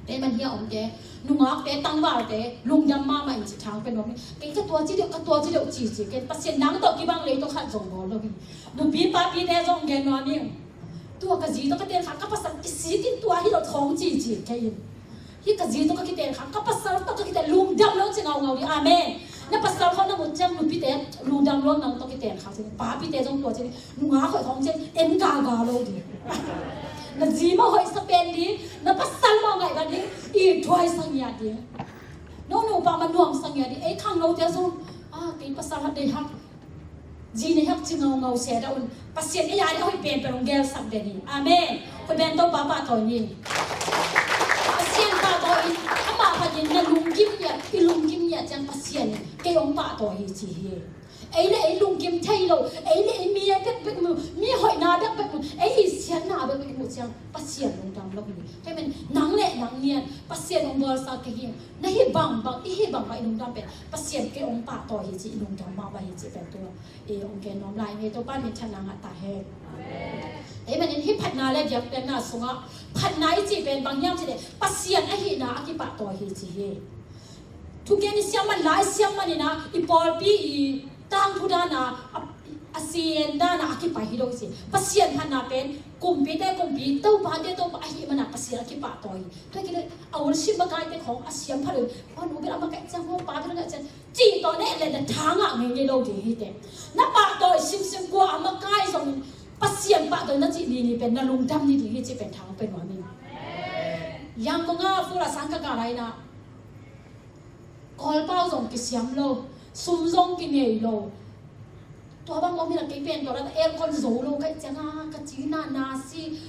Pen man hia omte, nungakte, tangvalte lungdam mahmah in ci thang pen nuam hi. Kei ka tua ci deuh, ka tua ci deuh cici ken Pasian nang tawh kibang leitung khat zong bawl lo hi. Nupi papite zong gen nuam hi. Tua ka zi tawh ka tenkhak, ka pasal kisikin tua hi lo thawng cici kei in. Hi ka zi tawh ka kitenkhak, ka pasal tawh ka kiten lungdam lo ci ngaungau ding. Amen. Na pasal khawng na mut ciang nupite lungdam lo nang tawh kitenkhak ci. Papite zong tua ci ding. Nungak hoih khawng ci en gaga lo ding. Na zi mah hoih sa pen ding, na pasal mah ngaih va ding, i thuai sa ngiat ding. No nupa mah nuam sa ngiat ding. Ei khangnote zong, a, kei pasal hat dei hak. Zi nei hak ci ngaungau se dah un. Pasian ei a ding a hoih penpen hong gelsak den hi. Amen. Khut beng Topa pahtawi ni. Pasian pahtawi in, amah phatin na lunggim ngiat, i lunggim ngiat ciang Pasian in kei hong pahtawi hi ci hi. Ei le ei lunggim thei lo, ei le ei mi a bekbek mu, mi hoihna bekbek mu, ei i siatna bekbek mu ciang Pasian lungdam lo hi. Hei men, nang le nang ngiat, Pasian hong bawlsa kei hi. Na hih bangbang, i hih bangbang i lungdam pen Pasian kei hong pahtawi hi ci, i lungdam mahmah hi ci pen tu. I hong gen nuam lai, ngei Topa minthanna ngah ta hen. Amen. Hih phatna le biakpiakna sungah phatna i cih pen bang hiam cih leh Pasian ahihna a kipahtawi hi ci hi. Thugen i siam man, la i siam man in a, i pawlpi i tangthu dan a, a, A sian dan a kipai hi lo hi ci. Pasian phatna pen kumpite kumpi, topate topa ahih mana Pasian a kipahtawi hi. Tua hi kei leh a worship makaite khawng a siam pha lo hi. Aw, nu bel a makai ciang, aw, pa bel a makai ciang, cih tawh na et leh na tha ngah ngeingei lo ding hi teh. Na pahtawi simsim, kua a makai zong Pasian pahtawi na cih ni ni pen na lungdam ni ding hi cih pen thang pen nuam ing. Yangon ah full a sang ka kah lai-in ah, Kawlpau zong kisiam lo, sum zong kinei lo. Tua bang om hi-in ah kei pen tua laitak aircon zo lo ka hih ciangin ah ka cina nasi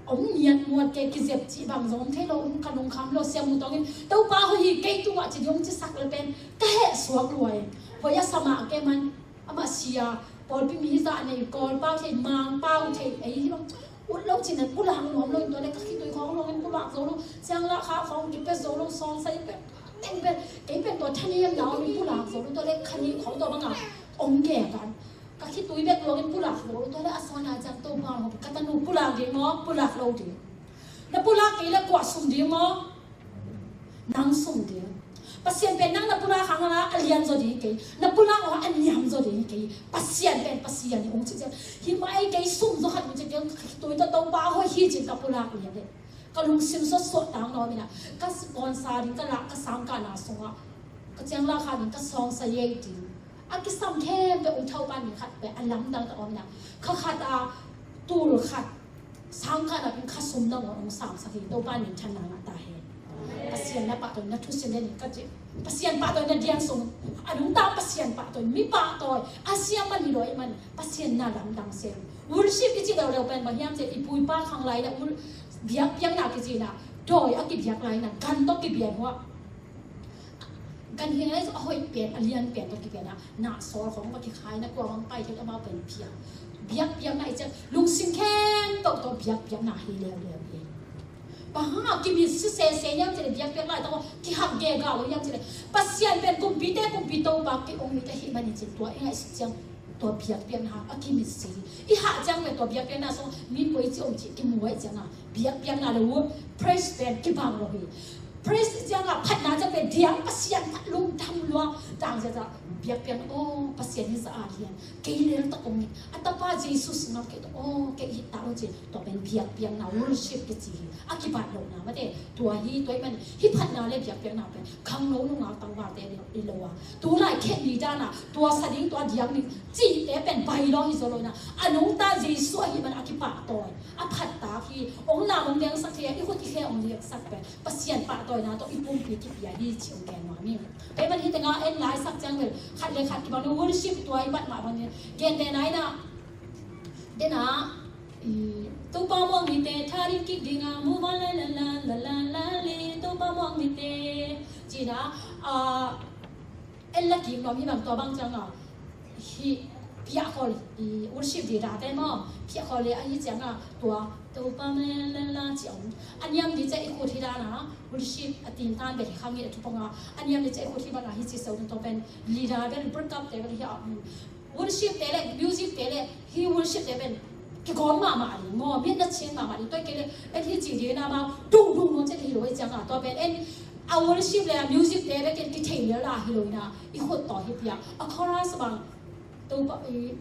om ngiatnguat, kei kizep cih bang zong om thei lo, ka lungkham lo. Siamu Tawng in, "Topa hoih hi, kei tungah ci ding," ci sak leh pen ka hehsuak lua hi. Hoih a sa mah kei man, amah sia, pawlpi mi hizah nei, Kawlpau thei, Mangpau thei, ei hi lo. Ut lo cin a pulak nuam lo in, tua leh ka khitui khawng lawngin pulak zo lo, cianglah kha khawng kipia zo lo, sawngsai pia teng pen, kei pen tua thanem na om in pulak zo lo, tua leh kha nih khawng tua bangah om gek a, ka khitui bek lawngin pulak zo lo, tua leh a sawnna ciang Topa aw, ka tanu pulak ding maw, pulak lo ding. Na pulak kei leh kua sum ding maw? Nang sum ding. Pasian pen nang na pulak hang a lian zaw ding hi kei, na pulak hang a niam zaw ding hi kei. Pasian pen Pasian hi, hong ci ciang. Hi mai, kei sum zaw khat hong ci ciang, ka khitui tawh Topa hoih hi cin ka pulak lian leh, ka lungsim sawtsuah tang nuam in ah, ka sponsor ding, ka lah, ka sangkahna sungah ka cianglah kha ding, ka sawngsai ei ding. A kisam khempeuh hong tho pan ding khat pen a lamdang tawh om in ah, kha khat a tul khat sangkahna pen kha sum nangawn hong samsak hi. Topa minthanna ngah ta hen. Pasian na pahtawi, na thusim den in ka ci. Pasian pahtawi na dian sung, a nungta Pasian pahtawi, mi pahtawi a siam man hi lo ahih man Pasian na lamdang se. Worship i cih leuleu pen bang hiam cih leh, i pu i pa khang lai-in ah, biakpiakna kici-in ah, dawi a kibiak lai-in ah, gan tawh kibiak uh ah, ganhing a hoih pen, a lian pen tawh kipian a, na sawl khawng va kikhai na, kua hong pai thei amau pen piang. Biakpiakna i ciang lungsim khempeuh tawh biakpiakna hi leuleu hi. Bang hang a kimitsi sese hiam cih leh, biakpiak laitak kihak gega lo hiam cih leh, Pasian pen kumpite kumpi Topa kei hong it ahih manin cin, tua i ngaihsut ciang tua biakpiakna a kimitsi hi. I hah ciang pen tua biakpiakna sung mi koi ci om cih kimu ahih ciangin, biakpiakna le uh praise pen kibang lo hi. Praise ciangin phatna ciang pen diang, Pasian phat, lungdam lua. Tangzia za biakpiakna, aw, Pasian hi za a lian, kei lel tak om in, a tapa Jesu sungah kei tawh, aw, kei it ta lo ci. Tua pen biakpiakna, worship kici hi. A kibat lohna mate tua hi. Tua ahih man hih phatna le biakpiakna pen khangno nungak tangvalte i lo a, tulai khen ni dan a tua sa ding, tua diang ding cihte pen bailo hi zaw lo in ah, a nungta Jesu ahih man a kipahtawi, a phattak hi. Hong nam hong dengsak thei a, i khut i khe hong liaksak pen Pasian pahtawina tawh i pumpi kipia hi cih hong gen nuam ing. Tua ahih man hih tengah en laisak ciang bel khat le khat kibang lo, worship tua i bat mah bangin gentehna in ah, den ah, i, Topa muang mite tharin kik ding a, muva la la la la la la le, Topa muang mite, ci-in ah, a, en la kim nuam hi bang. Tua bang ciangin hih piakhawl, i, worship leader te maw, piakhawl le ahih ciangin tua Topa me la la ci a om. A niam ding ciang i khut hi dan a, worship a tintan bel hi khang hi a, thupha ngah. A niam ding ciang i khut hi bang a, hi ci so, tua pen leader bel, backup te bel hi a, um, worship te le music te le, hih worship te pen kigawm mahmah ding maw, mit na chin mahmah ding. Tua hi kei le en hi ci ding na maw, dung dung maw ci hi lo hi ciangin, tua pen en a worship le a music te bek in kithei lel a hi lo in ah, i khut tawh hi piak. A chorus bang, Topa, i,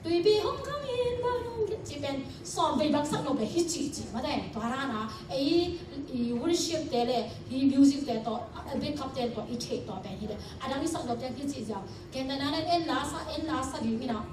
tuipi hong khang in, vanung ci pen sawm vei bang sak lo pen hi ci ci mah teh. Tua dan a, ei, i worship te le hih music te tawh, a backup te tawh i theih tua pen hi le, a dang i sak lo pen hi ci ziau. Gentehna in en la sa, en la sa ding in ah,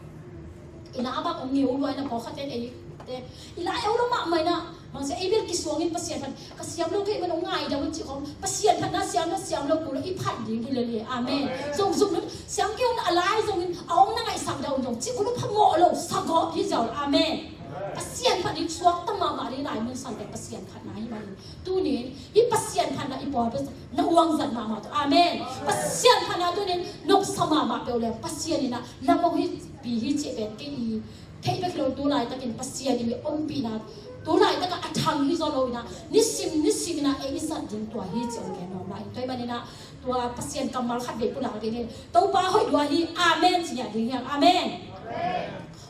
i la a bak hong neu lua in ah, pawlkhat ten ei te i la eu lo mahmah in ah, mangsia ei bel kisuangin Pasian phat, ka siam lo kei man hong ngaidam un cih khawng, Pasian phatna siam na siam lo kul lo, i phat ding hi lel hi. Amen. Zong zong nun siam kei un, a lai zongin a hong na ngaihsak dah un zong cih kul lo, phamawh lo, sa gawp hi ziau. Amen. Pasian phat ding suakta mahmah ding lai mun san pen Pasian phatna hi manin, tunin hih Pasian phatna i pawl pen na uangzat mahmah tawh. Amen. Pasian phatna tunin nopsa mahmah peuh leng, Pasian in ah lam hong hihpi hi cih pen kei i theih bek hi lo, tu laitakin Pasian in i ompihna tu laitakah a thang hi zaw lo in ah, nisim nisim in ah ei i zat ding tua hi cih hong gen nuam lai. Tua ahih manin ah tua Pasian kammal khat vei pulak ding hi. Topa hoih lua hi, amen ci ngiat ding hi hang. Amen.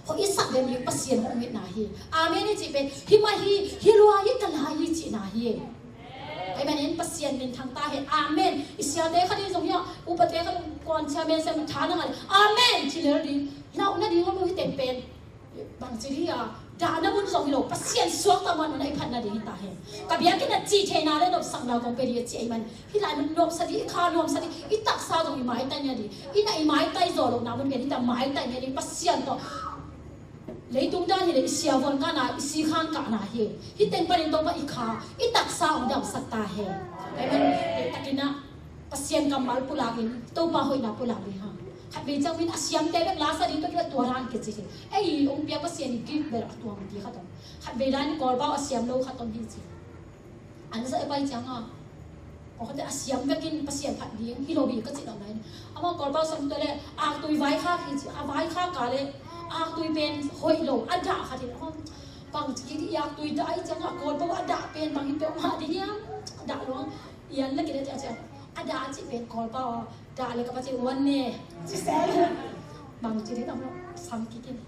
Hoih i sak den ding Pasian hong itna hi. Amen i cih pen hih mah hi, hih lua hi, ka la hi cihna hi. Amen. Pasian minthang ta hen. Amen. I siate khat in zong hi a, upate khat in kuan chairman sem tha na ngal. Amen. Ci lel ding. Lauh nading om lo hi teng pen. Bangci dih a, dahna mun zong hi lo, Pasian suakta man un a i phatna ding hi ta hen. Ka biakinn a cih theihna le nopsakna kong pia dih a ci ahih man. Hih lai mun nopsa dih, i kha nuamsa dih, i taksa zong i maitai nia dih. I na i maitai zaw lohna mun pen hi ta, maitai nia dih, Pasian tawh. Leitung dan hi le i siavuan kahna, i sikhan kahna hi. Hih teng panin Topa i kha, i taksa hong damsak ta hen. Amen. Takin ah Pasian kammal pulak in, Topa hoihna pulak ding hang. Khatvei ciang min a siamte bek la sa ding, tua kila tua dan kici hi. Ei, hong pia Pasian i gift bel a tuang ti khat om. Khatvei dan i Kawlpau a siam lo khat om hi ci. An sa e pai ciang a, kawkte a siam bekin Pasian phat ding hi lo hi ka ci lo nai. Amah Kawlpau siam tua le aktui vaikhak hi ci, a vaikhak ka le aktui pen hoih lo, a dah khat hi. Amah bang ci ki di aktui dah hi ciang a, Kawlpau a dah pen bang hi peuhmah ding hiam? A dah luang. Ian la ki le ciang ciang a dah a ci pen Kawlpau a dah le ka pa ci wan ne ci sel. Bang ci di tam lo sam ki kin.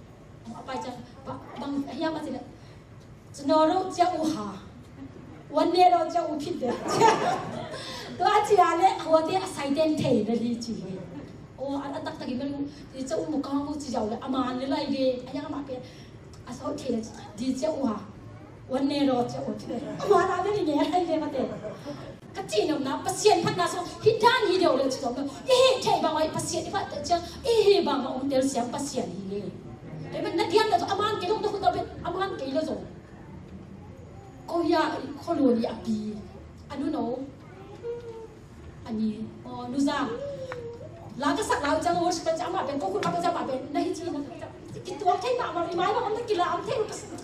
A pai ciang bang hiam a ci le. Cino lo cia uh ha. Wan ne lo cia uh phit de. Tua a cia le a huate a saiten thei na li ci hi. O, a, a taktak i mel uh, di cia uh mu kang uh ci jau le, a man le lai ve, a yang a ma pe. A sau thei di cia uh ha. Wan ne lo cia uh phit de. A man a mel i nge lai ve ma te. Ka ci nopna, Pasian phatna sung, hi dan hi deuh le ci nopna. I hi thei bang a i Pasian i phat ciang, i hi bang a um tel siam Pasian hi le. Amen. Na diam na tu a man kei lo, na khut a bet a man kei lo zong. Ko hia, ko lu ni a pi. A nu no. A ni, o, nu za. La ka sak lau ciang, o, sik ciang ma ben, ko khut a ka ciang ma ben. Na hi ci na ka ciang. Ki tuak thei ma ma, i mai ma ma, na ki la am thei ma Pasian.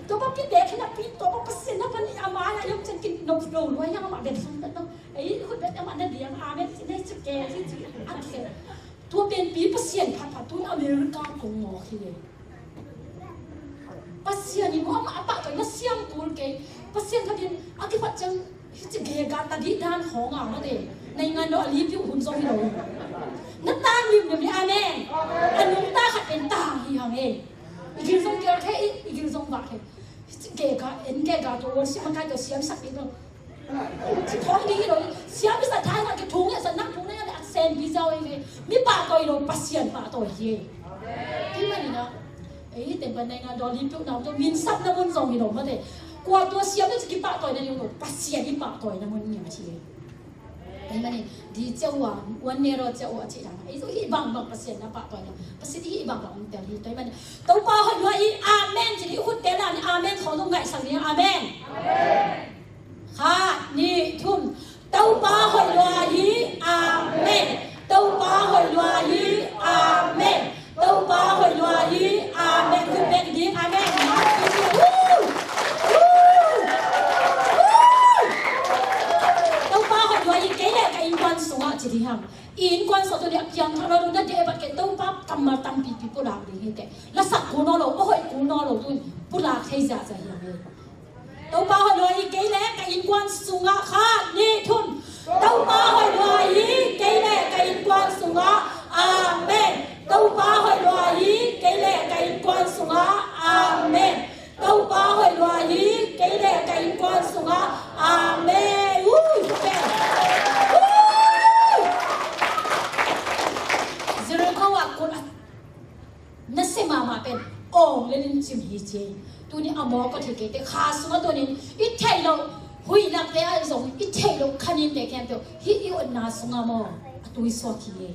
Tua pa pi te, khen a pi, tua pa Pasian na pa ni a mai, a yom ciang ki no, no, no, ya ma ben, sum ben, no. Ei, khut bet a ma na diam, amen, ci na hi ci ke, ci ci, a ke. Tua pen pi Pasian phat phat, tu na America kong ngawk hi le. Pasian in muam a pahtawi na siam kul kei. Pasian khat in a kipat ciang hici gega ta dih dan khawng a mate. Na i ngan lo a lipiu hun zong hi lo. Na tang limlim le amen. A nungta khat pen tang hi hang e. I gil zong kial thei, i gil zong vak thei. Hici gega, en gega tua worship makai tua siamsak dih lo. Ci khawng ding hi lo, siam i sa thai na ki thung e, sa nang thung na ya le a sen bi zau e, mi pahtawi lo, Pasian pahtawi hi. Hi mani na, ei, hi teng pan nai nga doli piu na to, min sap na mun zong hi lo, mate. Kua tua siam na ci ki pahtawi na ding lo, Pasian i pahtawi na mun ni ma ci. Hi mani, di cia ua, wan ne ro cia ua ci dang. Ei, hi bang bang Pasian na pahtawi na. Pasian hi bang bang tel hi, to hi mani. Topa hoih lua hi, amen. Ci di khut tel na, amen. Khawng zong ngaihsak ni, amen. Amen. Khat, nih, thum. Topa hoih lua hi, amen. Topa hoih lua hi, amen. Topa hoih lua hi, amen. Khut beng ding, amen. Woo! Woo! Woo! Topa hoih lua hi, kei le ka innkuan sungah ci ding hang. I innkuan sungah tu ni a piangthak lo ding na deh bat kei Topa kammal tampipi pulak ding hi teh. Lasak kul nawn lo, a hoih kul nawn lo tu pulak thei zahzah hi hang e. Topa hoih lua hi kei le ka innkuan sungah, khat, nih, thum. Topa hoih lua hi kei le ka innkuan sungah. Amen. Topa hoih lua hi kei le ka innkuan sungah. Amen. Topa hoih lua hi kei le ka innkuan sungah. Amen. Ui, amen. Ui! Jericho ah kul a na se mahmah pen awng le lim cim hi ci. Tuni a mawk a thei kei te kha sungah tunin i theih loh huih lakte ah zong i theih loh khanin te khempeuh hih i otna sungah maw a tui suak hi.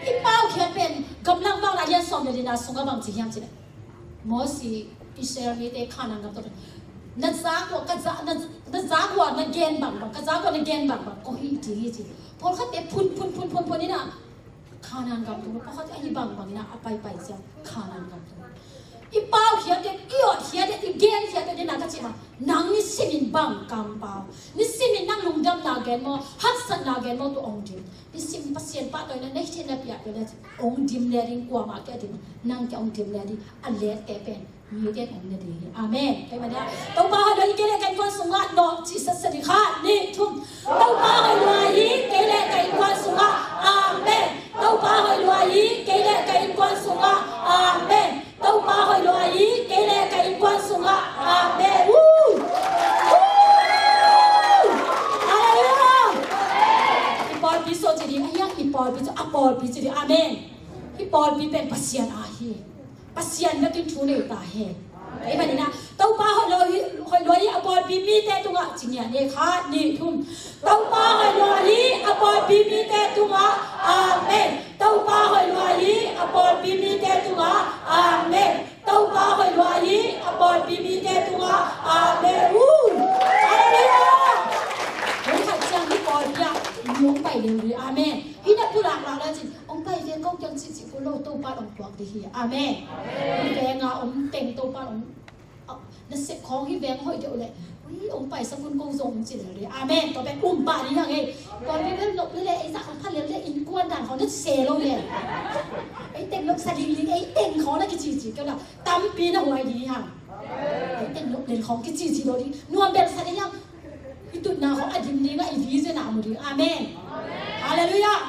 I paukhiat pen Gamlang bang a lian sawm le lina sungah bang ci hiam ci le Mosi Israel mite Khanaan gam tawh na zak uh, ka za-, na, na zak uh na gen bangbang, ka zak uh na gen bangbang ko hi ti hi ci. Pawlkhatte phun phun phun phun phun ina Khanaan gam tung, pakhat a hi bangbang ina a paipai ciang Khanaan gam tung. I paukhiat den, i otkhiat den, i genkhiat den ina ka cih ma, nang nisimin bang kampau, nisimin nang lungdamna gen maw, haksatna gen maw tu ong dim. Nisim Pasian pahtawina nei theihna piak pia le ong dim le ding, kuamah kia dim, nang kia ong dim le ding, a lette pen mite om na ding hi. Amen. Kei mah dia. Topa hoih lua hi kei le ka innkuan sungah nawh cih sasa ding, khat, nih, thum. Topa hoih lua hi kei le ka innkuan sungah. Amen. Topa hoih lua hi kei le ka innkuan sungah. Amen. Topa hoih lua hi kei le ka innkuan sungah. Amen. Woo! Woo! pawlpi ci ding. Amen. Hih pawlpi pen Pasian aa hi. Pasian vekin thu nei ta hen. Amen. Topa hoih lua hi, hoih lua hi a pawlpi mite tungah ci ngiat ni. Khat, nih, thum. Topa hoih lua hi a pawlpi mite tungah. Amen. Topa hoih lua hi a pawlpi mite tungah. Amen. Topa hoih lua hi a pawlpi mite tungah. Amen. Uh! Halleluiah! Hong khat ciang hih pawlpi ah hong pai lel ding. Amen. Hih na pulak lak lai cin hong pai ve ko kiang cihcih kul lo, Topa hong tuak ding hi. Amen. Hih veng a om teng Topa hong, na sep khawng hih veng hoih deuh leh, ui, hong paisak un ko zong ci lel ding. Amen. Tua pen um pah ding hi hang ei. Pawlpi bel nop lel leh ei zah khawng pha lel leh innkuan dan khawng na se lo leh, ei teng nop sa lingling, ei teng khawng na kicihcih kei uh na. Tampi na huai ding hi hang. Ei teng nop lel khawng kicihcih lo ding. Nuam bel sa ding hi hang. I tutna khawng a dim ding a, i vision a mu ding. Amen. Halleluiah.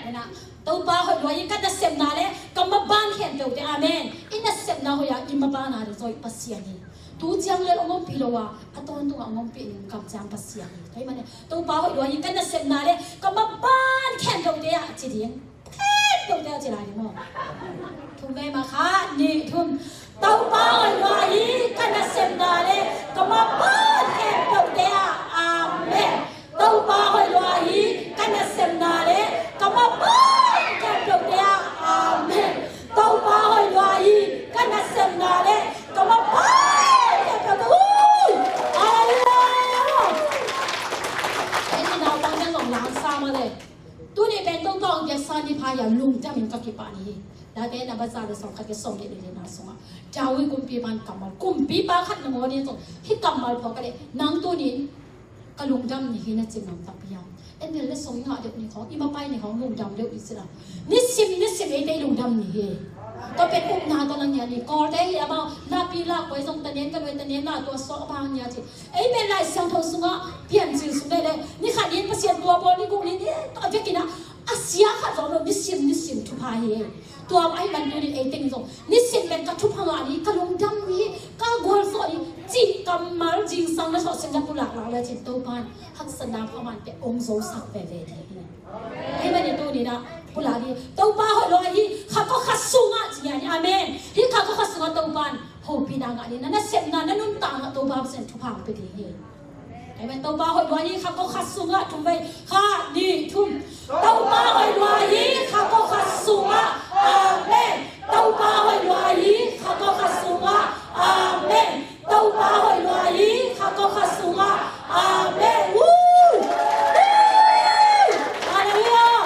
Amen. Topa hoih lua hi, ka nasepna le ka maban khempeuhte. Amen. I nasepna hoih a, i maban a ding zaw i Pasian hi. Tu ciang lel hong ompih lo a, a tawntungah hong ompih ding kamciam Pasian hi. Tua ahih manin Topa hoih lua hi, ka nasepna le ka maban khempeuhte ah ci ding. Khempeuhte ah ci lai ding maw? Thum vei mah, khat, nih, thum. Topa hoih lua hi, ka nasepna le ka maban khempeuhte ah. Amen. Topa hoih lua hi, ka nasepna le ka maban khempeuhte ah. Amen. Topa hoih lua hi, ka nasepna le ka maban khempeuhte. Ui! Halleluiah! Ei naupang pen zong langsa mah le. Tuni pen Topa hong piaksa ni pha hi a, lungdamin ka kipah ni hi. Late na baza le sawm khat, ka sawm le li na sungah David kumpipa in kammal, kumpipa khat nangawn in zong hih kammal phawk a leh, nang tuni in ka lungdam ni hi na ci nuam takpi hiam? En bel le song i ngah deuh ni khawng, i mapai ni khawng lungdam deuh ni ci la. Nisim nisim eite i lungdam ni hi. Tua pen upna tawh na ngiat ni. Kawlte hi amau napi lak poi zong tanen ka nuai tanen la tua suak a bang ngiat hi. Ei pen Lai Siangtho sungah piancil sung leh leh, ni khat ni in Pasian tua bawl ni guk ni in, eh, a vekin ah a sia khat zong lo, nisim nisim thupha hi. Tua ahih man tuni in ei teng zong nisim pen ka thupha ngah ni, ka lungdam ni, ka gualzawh ni cih kammal zingsang na sawh sim na pulak lak le cin Topa in haksatna pha man pia hong zosak veve ding hi. Ahih manin tuni in ah pulak ding. Topa hoih lua hi, kha kua kha sungah ci ngiat ni. Amen. Hih kha kua kha sungah Topa in hopihna ngah ni, na nasepna, na nuntakna Topa Pasian thupha hong pia ding hi. Amen. Topa hoih lua hi, kha kua kha sungah, thum vei, khat, nih, thum. Topa hoih lua hi, kha kua kha sungah. Amen. Topa hoih lua hi, kha kua kha sungah. Amen. Topa hoih lua hi, kha kua kha sungah. Amen. Woo! Halleluiah.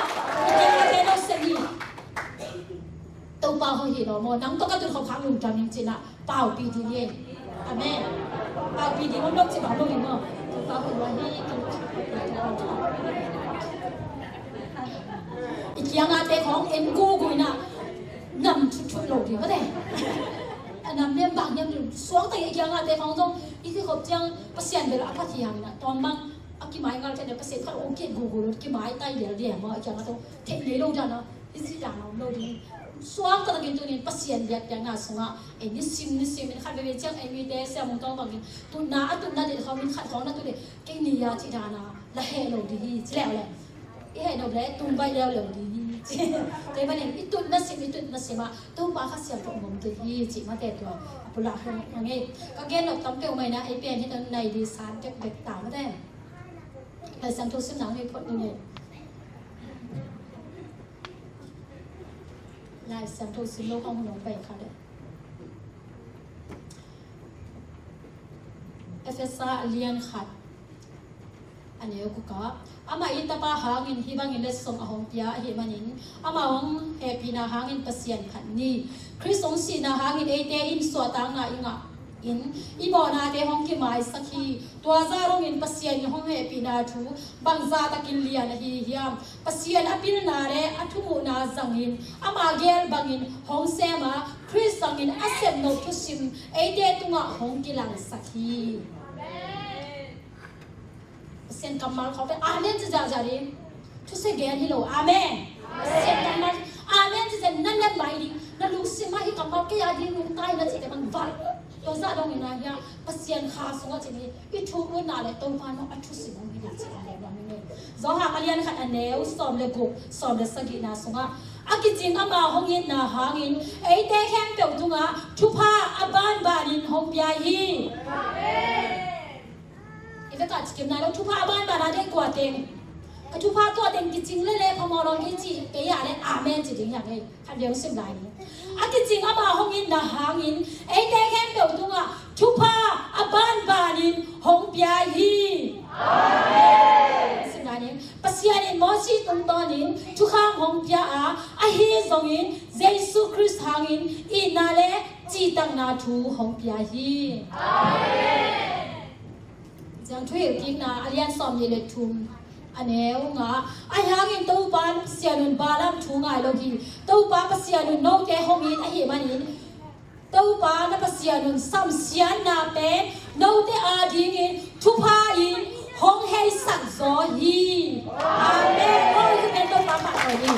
Topa hoih hi lo maw, nang tawh ka tut khop khak lungdam ing ci-in ah paupi ding hi. Amen. Paupi ding om lo ci bang lo ding maw? Topa hoih lua hi. I kiangahte khawng en gugu in ah nam thutthut lo ding maw te. A nam lian bang hiam ding, suakta i kiangahte khawng zong i kikhop ciang Pasian bel a phat hiam in ah, tua bang a kimai ngal khat in ah Pasian phat ong kit gugu lo, kimai tai lial lial maw, a kiangah tawh theih ngei lo dan a. I cih dan a om lo ding. Suang taktakin tuni in Pasian biakpiakna sungah ei nisim nisim in khat veve ciang ei mite siamung tawng bangin tutna a tutna deih khawm in khat khawng na tut leh kei ni a cih dan a la heh lo ding hi ci leuleu. I heh nop leh tung baih leuleu ding hi ci. Tua ahih manin i tutna sim, i tutna sim ah Topa Kha Siangtho om ding hi cih mate tua a pulak hong hong ei. Ka gen nop tam peuhmah in ah ei pen hi tawh nai ding san bekbek ta mate. Lai Siangtho sim nang nei phot ning ei. Lai Siangtho sim lo kong hun hong pai kha le. Efesa a lian khat a neu guk ah, amah in Tapa hangin hih bangin letsong a hong pia ahih manin, amah hong hehpihna hangin Pasian phat ni. Khrist hong sihna hangin eite in suahtakna i ngah in, i mawhnate hong kimaisak hi. Tua zah dongin Pasian in hong hehpihna thu bangzah takin lian ahi hiam? Pasian a pilna le a thumuhna zangin ama gel bangin hong sem a, Khrist zangin a sepnop thusim eite tungah hong kilangsak hi. Pasian kammal khawng pen amen ci ziahziah ding. Thusia gen hi lo. Amen. Pasian kammal amen ci ziah, na lem mai ding. Na lungsim ah hih kammal kei a ding nungta in na cihte bang val. Tua zah dongin ah hiah Pasian kha sungah cih ni i thuk lutna le Topa nong a thusim hong hi ding cih a leh bang hi. Johan a lian khat a neu sawm le guk, sawm le sagihna sungah a kicing ama hong itna hangin eite khempeuh tungah thupha a banbanin hong pia hi. I vekah cikimna lo thupha a banbana deih kua teng, ka thupha tua teng kicing lele phamawh lo hi cih kei ah le amen ci ding hiam ei. Khat vei hong sim lai ni. A kicing ama hong itna hangin eite khempeuh tungah thupha a banbanin hong pia hi. Amen. Sim lai ni. Pasian in Mosi tungtawnin thukham hong pia a, ahi zongin Jesu Khrist hangin itna le cihtakna thu hong pia hi. Amen. Ciang Thuhilhkikna a lian sawmnih le thum a neu nga. Ahi hangin Topa na Pasian un Balaam thu ngai lo hi. Topa Pasian un note hong it ahih manin Topa na Pasian un samsiatna pen note adingin thupha in hong heisak zaw hi. Amen. Hong hi pen Topa pahtawi hi.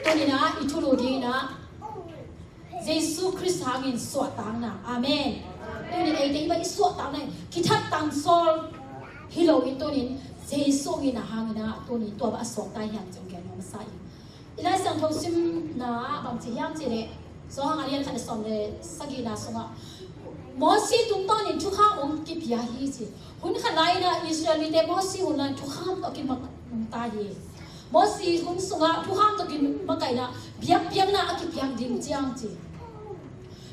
Tuninah i thulu dinginah Jesu Khrist hangin suahtakna. Amen. Tunin eite i bang i suahtakna in kithat tangsawl hi loin tunin Jesu hong itna hangin ah tunin tua bang a suakta hiam cih hong gen nuam masa ing. I Lai Siangtho simna ah bangci hiam cih leh Johan a lian khat a sawm le sagihna sungah Mosi tungtawnin thukham hong kipia hi ci. Hun khat lai-inah Israel mite Mosi hun lai thukham tawh kimak nungta hi. Mosi hun sungah thukham tawh kimakaihna biakpiakna a kipiak ding ciang ci.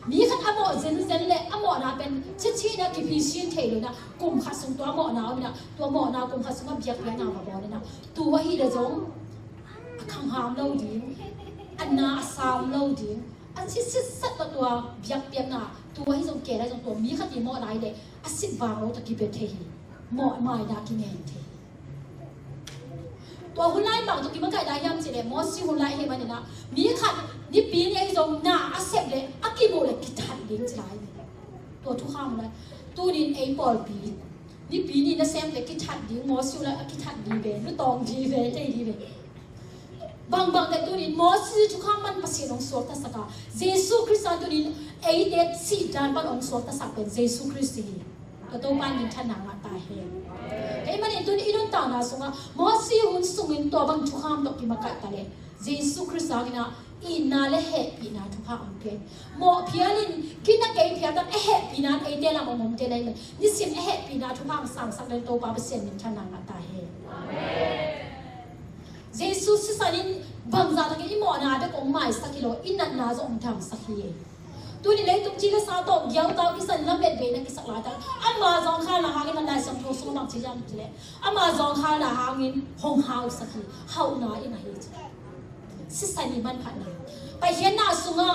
Mi khat a mawh zenzen le a mawhna pen cicihna kiphi sin thei lo inah kum khat sung tua mawhna om inah tua mawhna kum khat sungah biakpiakna va bawl inah tu ahih le zong a khangham lo ding, a na a sam lo ding, a sitsitsat tua biakpiakna tu ahih zong kei lai zong tua mi khat i mawhna ahih le a sit vang lo ta kibia thei hi. Mawh maina kingen thei hi. Tua hun lai bang tawh kimakaih lai hiam cih leh Mosi hun lai ahih maninah mi khat nipi ni ahi zong na a sep leh a kimuh leh kithat ding ci lai. Tua thukham hun lai tunin ei pawlpi nipi ni na sem leh kithat ding, Mosi hun lai a kithat ding ve, lutawng ding ve, tei ding ve. Bangbang teh tunin Mosi thukham man Pasian hong suaktasak a, Jesu Khrist a tunin eite sihdan pan hong suaktasak pen Jesu Khrist hi. Tua Topa in minthanna ngah ta hen. Hei manin tunin i nuntakna sungah Mosi hun sungin tua bang thukham tawh kimakaih ta leh Jesu Khrist a inah itna le hehpihna thupha hong pia hi. Mawh phialin kina kei phial tan a hehpihna eite lam hong omte lai man nisim a hehpihna thupha hong sangsak den Topa Pasian minthanna ngah ta hen. Jesu sisan in bangzah takin i mawhna bek hong maisak hi lo, i natna zong hong damsak hi. Tuni leitung ci le sa tawh giautau kisan lamet veina kisak laitak ama zawngkhalna hangin a Lai Siangtho sungah bang ci hiam cih leh ama zawngkhalna hangin hong hausak hi, hauhna i ngah hi ci. Sisan i manphatna Paikhiatna sungah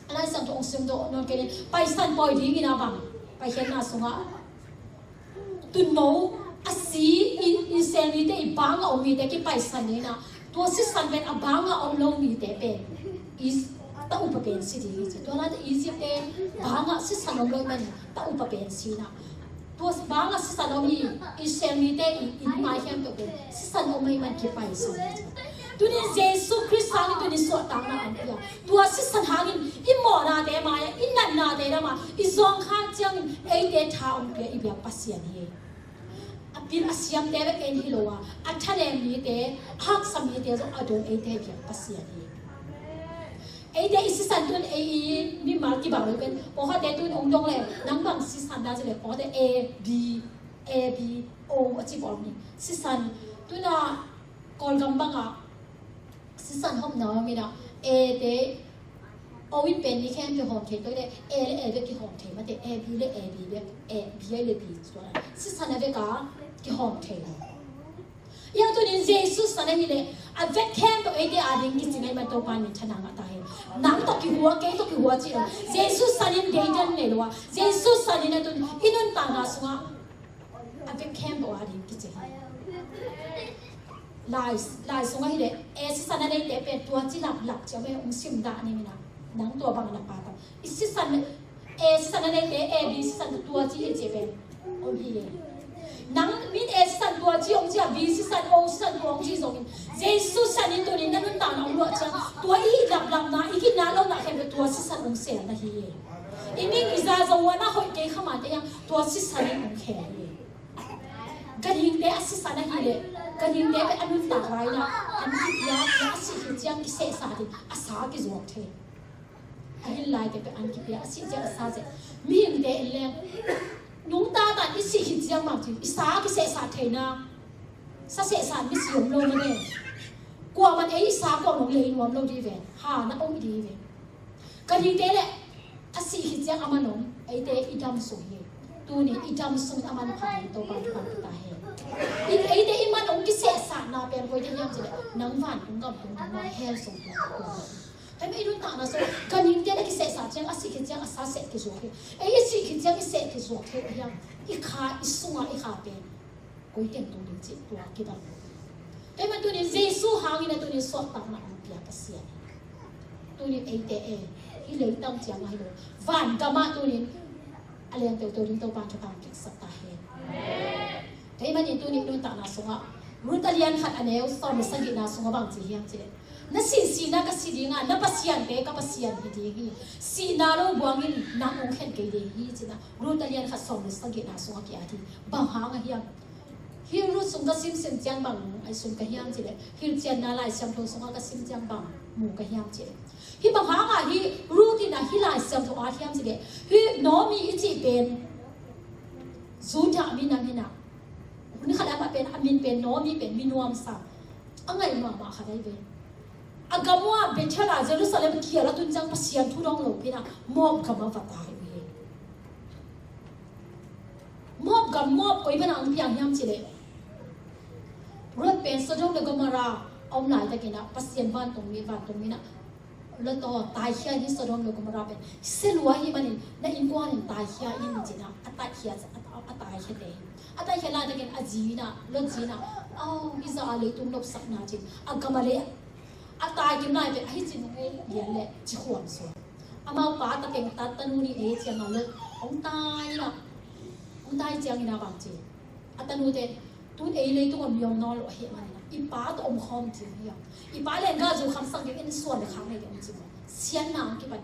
a Lai Siangtho hong simdawh nawn kei ni. Paisan pawi dingin a bang Paikhiatna sungah tunno a si i, Israel mite i banga om mite kipaisan inah tua sisan pen a banga om lo mite pen i ta upa pen si ding hi ci. Tua lata Egypt te banga sisan om lo i man ta upa pen si inah tua banga sisan om i Israel mite i inn mai hiam tawh pen sisan om lo i man kipaisan hi ci. Tunin Jesu Khrist hangin tunin suahtakna an pia. Tua sisan hangin i mawhnate mai-ah, i natnate lamah i zawngkhal ciangin eite tha hong pia i biak Pasian hi. A pil a siamte bek en hi lo a, a thanem mite, a haksa mite zong a dong eite biak Pasian hi. Eite i sisan tun ei i mimal kibang lo pen pawlkhatte tun hong dong le nang bang sisan na ci le pawlkhatte A B, A B O a ci bawl ni. Sisan tuna Kawlgam bangah sisan hopna om inah A te O in pen ni khem kihawm thei toi le A le A bek kihawm thei mate, A B le A B bek, A B le B tua sisan a bek a kihawm thei lo. Yang tunin Jesu san ahih leh a vek khempeuh eite ading kicing ahih man Topa in minthanna ngah ta hen. Nang tawh kihua, kei tawh kihua cih lo. Jesu san in deidan nei lo a, Jesu san in a tun i nuntakna sungah a vek khempeuh ading kicing hi. Lai, lai sungah hi leh A sisan a neite pen tua ci laplap ci a hong sim dah ning inah nang tua bang na pata. I sisan A sisan a neite A B sisan tua ci hi ci pen om hi. Nang min A sisan tua ci hong ci a, B sisan, O sisan tua hong ci zongin, Jesu sisan in tuni na nuntakna hong luah ciang, tua i laplapna, i kinat lohna khempeuh tua sisan hong sel na hi. I min i za zong ua na hoih kei kha mah te hiang, tua sisan in hong khel hi. Ganhingte a sisan ahih leh, ganhingte pen a nuntak lai-in ah an kipia, a sih khit ciang kisehsah ding, a sa kizuak thei. A hin laite pen an kipia, a sih ciang a sa seh. Mihingte en leng, nungta tan i sih khit ciang bang ci, i sa kisehsah theihna, sa sehsah misi om lo mah ne. Kuaman ei i sa kuaman hong lei nuam lo ding hi ve. Ha, na om ding hi ve. Ganhingte leh a sih khit ciang a man om, eite i dam sung hi. Tuni i dam sung a manpha ding Topa'n thupha pia ta hen. I, eite i man om kisehsahna pen koite hiam cih leh, nang vantung gam tung ding mah, hell sung tung ding mah. Tua hi mah i nuntakna sung, ganhingte leh kisehsah ciang, a sih khit ciang a sa seh kizuak hi. Ei i sih khit ciang i seh kizuak hi, a hiam, i kha, i sunga i kha pen koi teng tung ding cih tua kibang. Tua hi mah tuni Jesu hangin a tuni suahtakna hong pia Pasian. Tuni eite e, hih leitang ciang ahi lo, van gamah tuni a lian teuhteuh ding Topa'n thupha hong piaksak ta hen. Tua hi manin tuni nuntakna sungah Ruth a lian khat a neu sawm le sagihna sungah bang ci hiam cih leh, na sih sihna ka si ding a, na Pasian pen ka Pasian hi ding hi. Sihna lo buangin nang hong khen kei ding hi, ci-in ah Ruth a lian khat sawm le sagihna sungah ki-at hi. Bang hang a hiam? Hih Ruth sung ka simsim ciang bang a sung ka hiam cih leh, Hilhcianna Lai Siangtho sungah ka sim ciang bang mu ka hiam cih leh, hih bang hangah hih Ruth in ah hih Lai Siangtho a hiam cih leh, hih Naomi i cih pen Judah minam hi-in ah, hun khat a mah pen a min pen Naomi pen mi nuamsa, a ngaih mahmah khat ahi ve. A gam uh ah Bethel ah, Jerusalem kial a tun ciang Pasian thu dong lo pi-in ah Moab gam ah va tai uh hi. Moab gam, Moab koi pan ah hong piang hiam cih leh, Lot pen Sodom le Gomorrah a om laitakin ah Pasian vantungmi, vantungmi in ah Lot aw, taikhia in, hih Sodom le Gomorrah pen sia lua ahih manin na innkuan in taikhia in, ci-in ah a taikhia, a, a, a taikhia te hi. A taikhia laitakin a zi in ah, Lot zi in ah, aw, hih zah a leitung nopsakna, ci-in a gam ah lei a tai kim lai pen ahi cin uh hi lian leh ci khuam suak. Amau pa ta teng ta, tanu nih ei ciang a Lot hong tai in ah, hong tai ciangin ah bang ci, a tanute, tun ei leitung ah mi om nawn lo ahih manin ah i pa tawh omkhawm ding hi hang. I pa lenggah zu khamsak ding, in suan le khak nei ding om ci maw. Siatna hong kipan.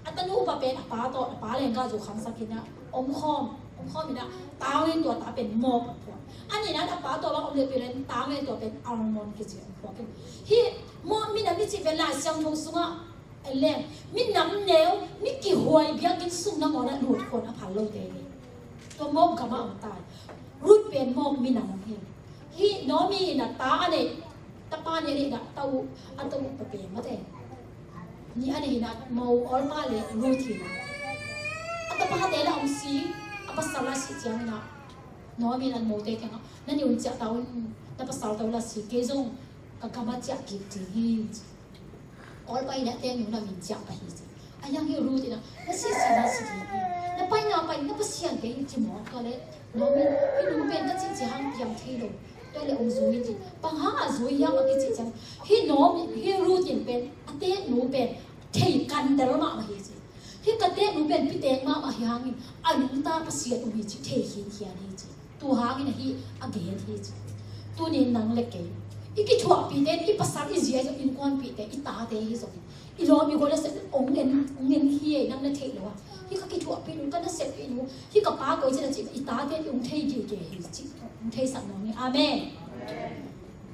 A tanu upa pen a pa tawh, a pa lenggah zu khamsak in ah omkhawm, omkhawm in ah tang in tua ta pen Moab a phuak. A nihna in a pa tawh bang om leh pi leng tang in tua pen Arnon kici a phuak in. Hih Moab minam i cih pen Lai Siangtho sungah en leng, minam neu, mi kihuai, biakinn sung nangawn ah lut khuan a phal lote hi. Tua Moab gam ah hong tai. Ruth pen Moab minam hi. Hih Naomi in ah ta a neih, tapa nih a neih in ah, ta uh, a ta uh pa pen mate, nih a neih in ah, mo Orpah le Ruth hi in ah. A tapate lah hong si, a pasal lah sih ciangin ah, Naomi in ah mote kiangah, "Nannih un ciah ta un, na pasal tawh lah si, kei zong ka gam ah ciah kik ding hi," ci. Orpah in a tengnu na min ciah pah hi ci. A hiang hi Ruth in ah, "Na sih sihna si ding hi. Na paina pai, na Pasian pen hi," ci maw. Tua leh Naomi, "Hih nu pen ka cih ciang hang piang thei lo. Tua leh hong zui in," ci. Bang hangah zui hiam a kicih ciang, hih Naomi, hih Ruth in pen a tengnu pen thei kandal mahmah hi ci. "Hih ka tengnu pen pitek mahmah hi hangin a nungta Pasian om hi cih thei khinkhian hi," ci. Tua hangin ahi a gen hi ci. Tuni nang le kei, i kithuahpihte in, i pasal i zia zong, innkuanpihte, i tate hi zongin, i lawm i gual a sep in hong en, hong en hi ei, nang na theih loh a. "Hih ka kithuahpih nu, ka naseppih nu, hih ka pa koi ci na," ci, i tate in hong thei gige hi ci, hong theisak nuam hi. Amen.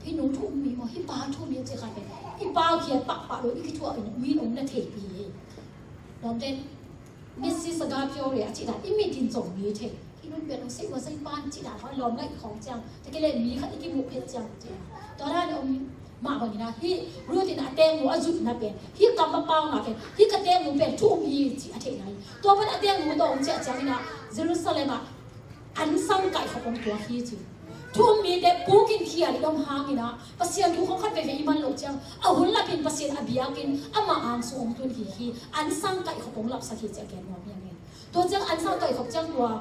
Hih nu thu um hi maw, hih pa thu um hi ci kha pen, i paukhiat pahpah lo, i kithuah in mi in hong na theihpih hi. Lawmte in, Missus Agapiore a cih dan, i mit in zong mi thei. Hih nun pen hong sei ua, sei pan cih dan, hong lawm ngaih khawng ciang, tua kei leh mi khat i kimuh phet ciang cih dan. Tua dan om mah bangin ah, hih Ruth in a tengnu a zuihna pen, hih kam a pauna pen, hih ka tengnu pen thu um hi cih a theihna hi. Tua pan a tengnu tawh hong ciah ciangin ah, Jerusalem ah ansang kaihkhop hong tuak hi ci. Thu um mite pukin khial i om hangin ah, Pasian thu khong khat veivei i man loh ciang, a hun lapin Pasian a biakinn amah ang sung hong tun hi hi, ansang kaihkhop hong lapsak hi ci a gen nuam hi hang e. Tua ciang ansang kaihkhop ciang tua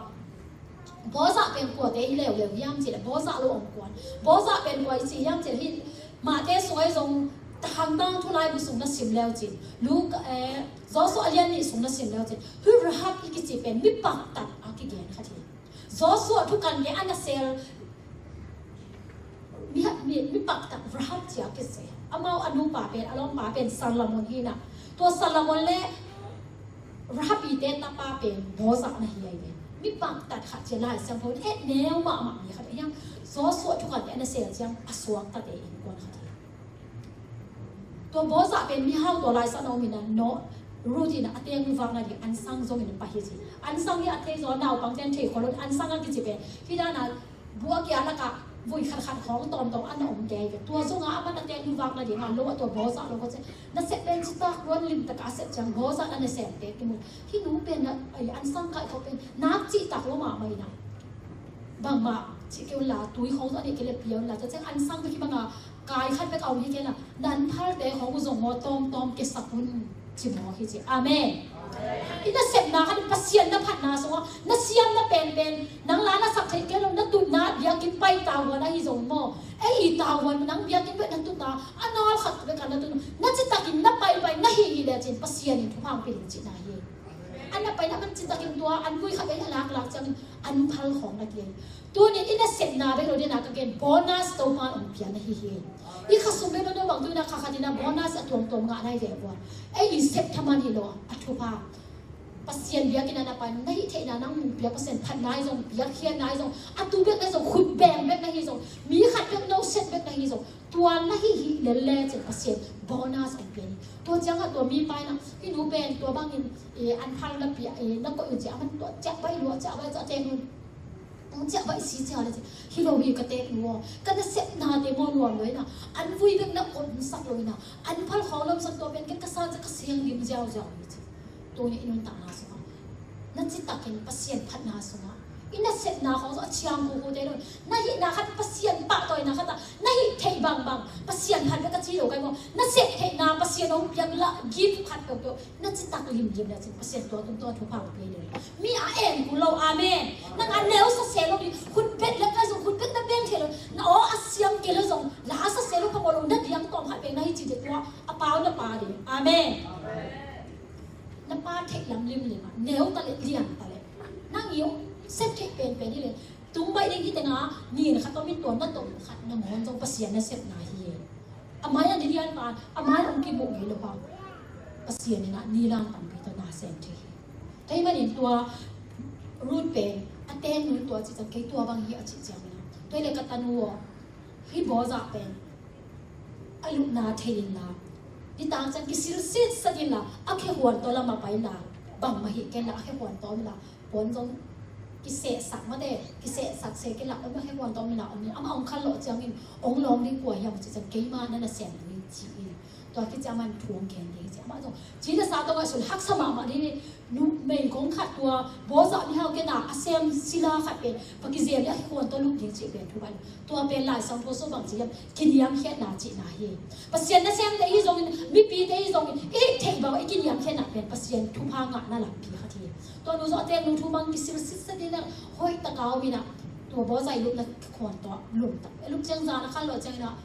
Boaz pen kuate hi leuleu hiam cih leh, Boaz lo om kuan. Boaz pen kua i ci hiam cih leh, hih Matthai sungah zong, Thangtang Thu Laibu sung na sim leu cin, Luka, eh, Joshua a lian nih sung na sim leu cin, hih Rahab i kici pen mi paktat a kigen khat hi. Joshua thukan le a nasem mi, mi, mi paktat Rahab ci a kici. Amau a nupa pen, a lawmpa pen Salomon hi na. Tua Salomon le Rahab i te tapa pen Boaz na hi ai ve. Mi paktat khat ci a Lai Siangtho in et neu mahmah mi khat a hiang. Joshua thukan le a nasem ciang a suakta te innkuan khat hi. Tua Boaz pen mihau tua laisang a om in a, no, Ruth in a teng nuvak nading ansang zongin a pai hi ci. Ansang hi a thei zaw, naupang ten thei khol lo, ansang a kici pen. Hi dan a bua kia lak ah vui khat khat khawng tawmtawm a na om kei ve. Tua zong a aman a teng nuvak nading a lo a tua Boaz lo ko ci. Nasep pen citak luan limtak a sep ciang Boaz a nasem te kimu. Hih nu pen a, ai, ansang kai khawng pen nak citak lo mahmah in a. Bangmah ci kei un la, tui khawng zong a nih kei le pia un la. Tua ciang ansang bek hi bang a kai khat bek a om hi kei la, na anphalte khawng uh zong maw tawmtawm kiasak un ci mawk hi ci. Amen. I nasepna khat in Pasian na phatna sungah na siamna penpen, nang la na sak theih kei lo, na tutna biakinn pai tavuan ahi zong maw, ei i tavuan nang biakinn bek na tutna, a nal khat bek a na tut, na citakin na paipai na hih hi lecin Pasian in thupha hong pia ding cihna hi. An na paina man citakin tua an vui khat bek a laklak ciangin anphal khawng na kei. Tuni in i nasepna bek lo ding a ka gen, bonus Topa in hong pia na hi hi. I khasum bek lo ding bang tu in a kha khat in a bonus a tuamtuam ngah na hi ve vua. Ei i sep thaman hi lo a thupha. Pasian biakinn a na pai na hih theihna nang biak Pasian phatna hi zong, biak khiatna hi zong, a tu bek na hi zong, khut beng bek na hi zong, mi khat bek no set bek na hi zong, tua na hih hi lel lecin Pasian bonus hong pia hi. Tua ciangah tua mipa in a, hih nu pen tua bangin, eh, anphal na pia, eh, na koih un ci a, aman tua ciah baih lua, ciah baih ciah teng un. Hong ciah baih si ciah le ci, hi lo hi ka tek nu aw. Ka nasepnate maw nuam lo in a, an vui bek na omsak lo in a, anphal khawng na omsak tua pen ken ka sa ciah ka siang dim ziauziau hi ci. Tuni i nuntakna sungah na citakin Pasian phatna sungah i nasepna khawng sungah a ciang khukhute lo in, na hihna khat Pasian pahtawina khat ah na hih theih bangbang Pasian phat bek ka ci lo kai maw. Na sep theihna Pasian hong piak lah gift khat peuhpeuh na citak limlim le cin Pasian tua tung tua thupha hong pia hi le. Mi a en kul lo, amen. Nang a neu sa se lo ding, khut bet lek na zong, khut bet na beng thei lo, na aw a siam kei lo zong, la sa se lo pha lo, na diang tawm khat beng na hi ci dek tua a pau na pa ding. Amen. Na pa theih lam limlim ah, neu ta le, lian ta le. Nang i sep theih penpen hi le. Tung baih ding hi teng a, nin khat om in tua na tawm khat na ngawn zong Pasian nasepna hi. A mai a ni lian pa, a mai hong kibuh ngei lo pa. Pasian in a ni lam tampi tawh na sem thei hi. Tua ahih manin tua Ruth pen, a teng nu in tua cih ciang kei tua bang hi a cih ciangin a. Tua hi le ka tanu aw, hih Boaz pen a lupna thei inla, nitang ciang kisilsit sak inla, a khehuan tawh lam a pai inla, bangmah hi ken la, a khehuan tawh om inla, puan zong kisehsak mate, kisehsak se ken la, om a khehuan tawh om inla, om in, amah hong khal lawh ciangin, hong lawm ding kua hiam cih ciang, keima na nasem ding ci in. Tua kici a man thu hong gen ding ci, amah zong, ci na sa tawh ngaihsun, haksa mahmah ding hi. Numei kong khat tua, Boaz mihau kena a sem sila khat pen, va kizem le a kikhuan tawh lup ding cih pen thu bai lo. Tua pen Lai Siangtho sung bang ci hiam, kiniamkhiatna cihna hi. Pasian nasemte hi zongin, mipite hi zongin, i theih bang i kiniamkhiatna pen Pasian thupha ngahna lampi khat hi. Tua nu zong a teng nu thu mang kisilsit sa ding a, hoih taka om in a, tua Boaz i lupna khuan tawh lum tak. Lup ciang zan a khal lo ciangin a,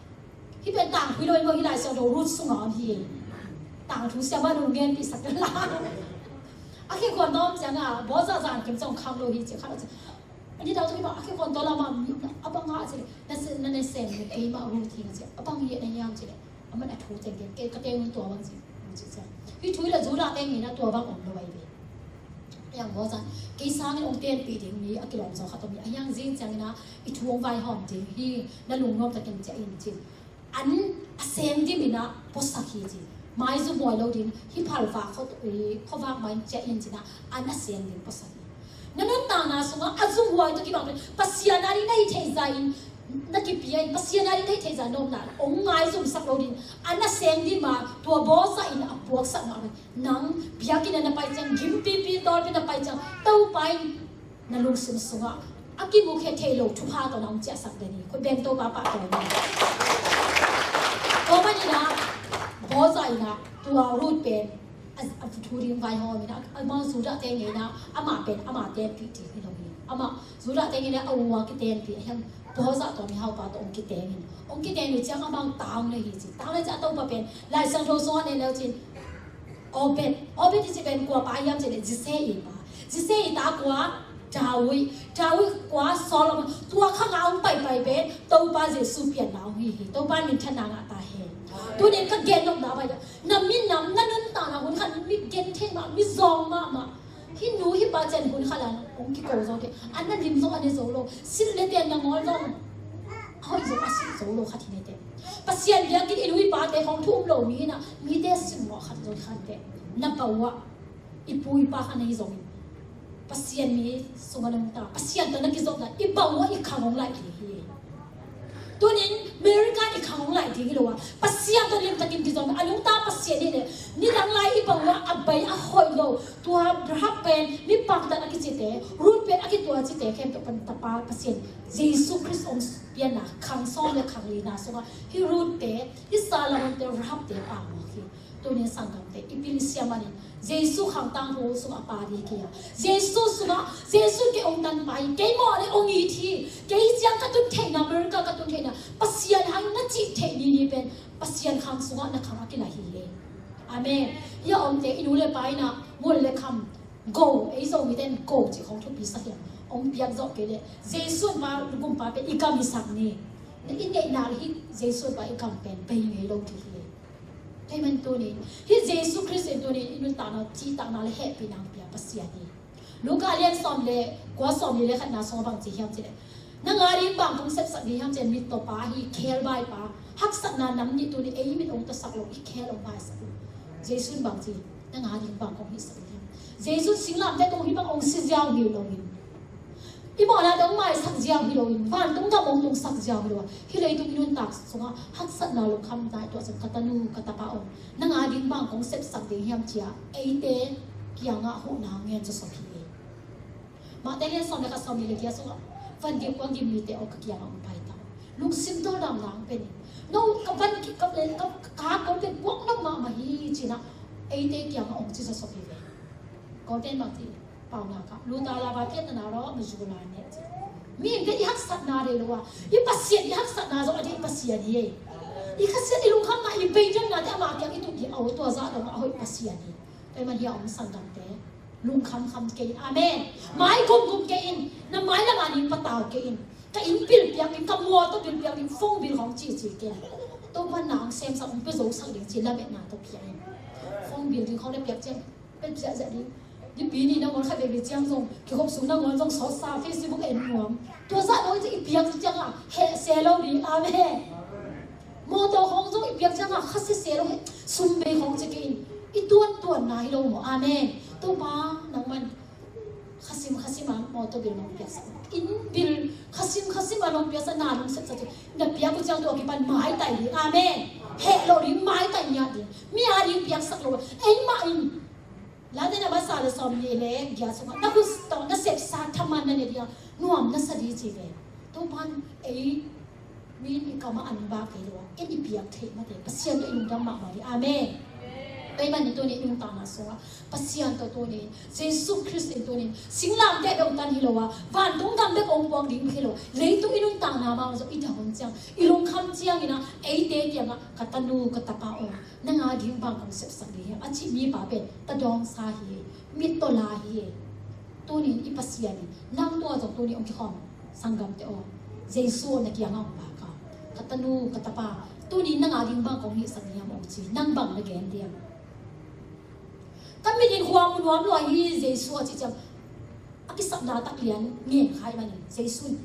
hih pen tangthu hi lo in maw, hih Lai Siangtho Ruth sungah om hi. Tangthu siamah nong genpihsak la. A khehuan tawh om ciangin a, Boaz zan kim ciang kham lo hi ci khat lo ci. A nidang tawh hih bang a khehuan tawh lam a mi a bang a ci le, na se, na nasem le keimah Ruth hi ci. A bang hi na hiam ci le. Aman a thu teng kei, ka teng un tua bang ci. Ci ciang. Hih thu hi la Judah teng in a tua bang om lo ai ve. Yang Boaz in, kei sangin hong tenpih ding mi a kilawm zaw khat om hi. A hiang zing ciangin a, i thu hong vaihawm ding hi, na lungnuam takin ciah in ci. An a sem dim in a puasak hi ci. Maizu buai lo ding, hih phalva kho, eh, khuavak mai in ciah in ci in a, an a sem dim puasak hi. Na nuntakna sungah a zumhuai tawh kibang pen, Pasian a ding na hih theih zah in, na kipia in, Pasian a ding na hih theih zah in na om na, hong ngaizumsak lo ding, an a sem dim a, tua Boaz in a puaksak mah pen. Nang biakinn ah na pai ciang, gimpipi tawlpi na pai ciang, Topa in na lungsim sungah a kimukhia thei lo thupha tawh na hong ciahsak den hi. Khut beng Topa pahtawi ni. Tua manin ah Boaz in ah tua Ruth pen a, a thu ding vaihawm in ah, amau Judah te ngeina, amah pen amah tenpih ding hi lo hi. Amah Judah te ngeina a u a kitenpih a hiang Boaz tawh mihaupa tawh hong kiteng in, hong kiteng uh ciang amau tang le hi ci. Tang le ci a Topa pen Lai Siangtho sungah ne leu cin Obed, Obed i ci pen kua pa hiam ci le Jesse i pa. Jesse i ta kua, David, David kua Solomon, tua khang a hong paipai pen Topa Jesu pianna hong hi hi. Topa minthanna ngah ta hen. Tunin ka gen nopna pai, na minam, na nuntakna hun khat mi genthei mah, mi zawng mahmah. Hih nu hih pa ciang hun khat la hong kiko zo te, a na lim zong a ne zo lo. Silh le ten na ngawl zong a hoih zong a silh zo lo khat hi ne te. Pasian biakinn i nu i pate hong thu um lo mi hi na, mite silh mawh khat zo khat te. Na pau ah i pu i pa kha na hi zongin, Pasian mi sungah na nungta, Pasian tawh na kizopna i bang uh ah i khang hong laih ding hi. Tunin America i khang hong laih ding hi lo a, Pasian tawh limtakin kizopna a nungta Pasian hi leh, nidang lai i bang uh ah a bai a hoih lo. Tua Rahab pen mi paktat a kicite, Ruth pen a kituacite khempeuh pan tapa Pasian Jesu Khrist hong pianna khang sawm le khang lina sungah hih Ruth te, hih Solomon te, Rahab te pang mawk hi. Tunin sanggamte, i pil i siam manin Jesu khang tangthu sungah pa ding hi kei a. Jesu sungah, Jesu kei hong tanpa hi, kei mawh le hong it hi. Kei ciang ka tun theihna, America ka tun theihna, Pasian hang na cih theih ni ni pen Pasian khang sungah na khang a kila hi hi. Amen. Hia omte i nu le pa in ah mul le kham, go, ei Zomite in go cih khong thupi sak hiam? Hong piak zawh kei leh Jesu in pa, lugum pa pen i gam hi sak ni. Na i neihna le hih Jesu in pa i gam pen bei ngei lo ding hi. Amen. Tunin hih Jesu Khrist in tunin i nuntakna, cihtakna le hehpihna hong pia Pasian hi. Luka lian sawm le kua, sawmli le khatna sungah bang ci hiam cih leh, nang a ding bang kong sepsak ding hiam cih leh, mittaw pa hi, khel bai pa, haksatna nam nih tunin ei mit hong tawsak lo, i khel hong maisak lo. Jesu in bang ci, nang a ding bang kong hihsak ding hiam? Jesu in singlamteh tung hih bang hong si ziau hi lo in, i mawhnate hong maisak ziau hi lo in, vantung gam hong tungsak ziau hi lo a, hih leitung i nuntak sungah haksatna lungkham nai tuah ciang, ka tanu, ka tapa aw, nang a ding bang kong sepsak ding hiam, ci-a eite kiangah huhna ngen zawsop hi. Matthai lian sawm le khat, sawmli le giat sungah, van gim kuang gim mite aw, ka kiangah hong pai ta. Lungsim tawldamna hong pia in. No, ka van ki-, ka, ka, ka kong pia kuang nop mahmah hi, ci-in ah eite kiangah hong ci zawsop hi ve. Kawlten bang ci, pauna ka luta la va piatna na rawh, ma zu la ne, ci. Mihingte i haksatna dei lo a, i Pasian i haksatna zong a deih Pasian hi. I khasiat, i lungkhamna, i beidonnate ama kiang i tut ding a, aw, tua zah dong a hoih Pasian hi. Tua ahih manin hih a om sanggamte, lungkham kham kei in. Amen. Mai gumgum kei in. Na mailam a ding patau kei in. Ka inn bil piak ding, ka mawtaw bil piak ding, phone bil khawng cici kei in. Topa'n na hong semsak, hong pia zosak ding ci lametna tawh pia in. Phone bil ding khawng na piak ciang, pia ziahziah ding. Nipi ni nangawn khat veivei ciang zong, kikhop sung nangawn zong sawtsa, Facebook en nuam. Tua zah dong i piak ciang a heh se lo ding. Amen. Mawtaw khawng zong i piak ciangin khasia se lo hi, sum bei khawng ci kei in, i tuantuanna hi lo maw? Amen. Topa, nangman khasim khasim a mawtaw bil nong piaksak, inn bil khasim khasim a nong piaksak, na nong sepsak ci, na piak uh ciang tua kipan maitai ding. Amen. Heh lo ding, maitai ngiat ding. Mi a ding piaksak lo, eimah in Late na masa le sawmnih le giat sungah na khut tawh na sepsa thaman na ne ding a, nuam na sa ding ci ve. Topa'n ei min i kam a an bak kei lo a, en i piak theih mate Pasian tawh i lungdam mahmah ding. Amen. Tua ahih manin tunin i nuntakna sungah Pasian tawh tunin, Jesu Khrist in tunin singlamteh bek hong tan hi lo a, vantung gam bek hong puak ding hi lo. Leitung i nuntakna mah zong i dang hun ciang, i lungkham ciangin ah eite kiangah, ka tanu, ka tapa aw, nang a ding bang kong sepsak ding hiam, a cih mipa pen ta dawngsa hi, mittaw la hi. Tunin i Pasian in nang tungah zong tunin hong kikhawm sanggamte aw, Jesu aw, na kiangah hong bak a, ka tanu, ka tapa, tunin nang a ding bang kong hihsak ding hiam, hong ci, nang bang na gen ding hiam? Ka mit in hua mu nuam lua hi Jesu, a cih ciang a kisapna tak lian ngen kha ahih manin Jesu in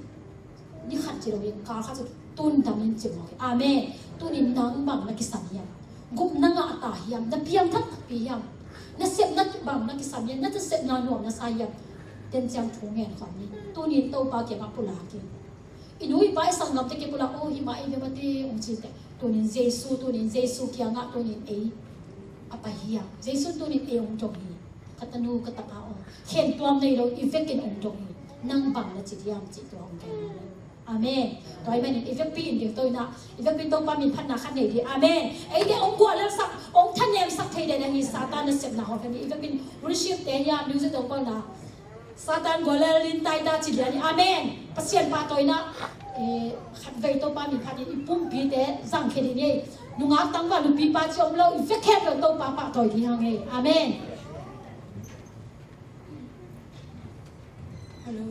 ni khat ci lo in, kal khat ci, tun dam in ci mawk hi. Amen. Tunin nang bang na kisam hiam? Gupna ngah ta hiam? Na piangthak takpi hiam? Na sepna bang na kisam hiam? Na sepna nuam na sa hiam? Ten ciang thu ngen khawm ni. Tunin Topa kiangah pulak in. I nu i pa i sanggamte kiang pulak, aw, hih mah ei bia mate, hong ci teh. Tunin Jesu, tunin Jesu kiangah tunin ei a pai hi a. Jesu tunin ei hong dong hi. Ka tanu, ka tapa aw, khentuam nei lo, i vekin hong dong hi. Nang bang na ci diam cih tua hong gen hi. Amen. Tua ahih manin i vekpi in dingto in ah, i vekpi in Topa min phatna khat nei ding. Amen. Eite hong guallelsak, hong thanemsak thei den ahi Satan nasepna hawk hi. I vekpi in worship te hi a, music tawh pawl na Satan guallel in tai ta ci lian hi. Amen. Pasian pahtawina, eh, khatvei Topa min phat in i pumpite zangkhia ding hi. Nungak tangval, nupipa ci om lo, i vek khempeuh Topa pahtawi ding hi hang hi. Amen. Hello.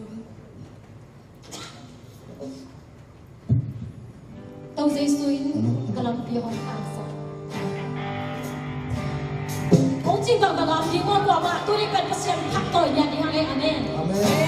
To Jesu in ka lampi hong tangsak. Kong cih bang bang lampi hong kuamah tuni pen Pasian phat tawi lian ding hang e. Amen. Amen.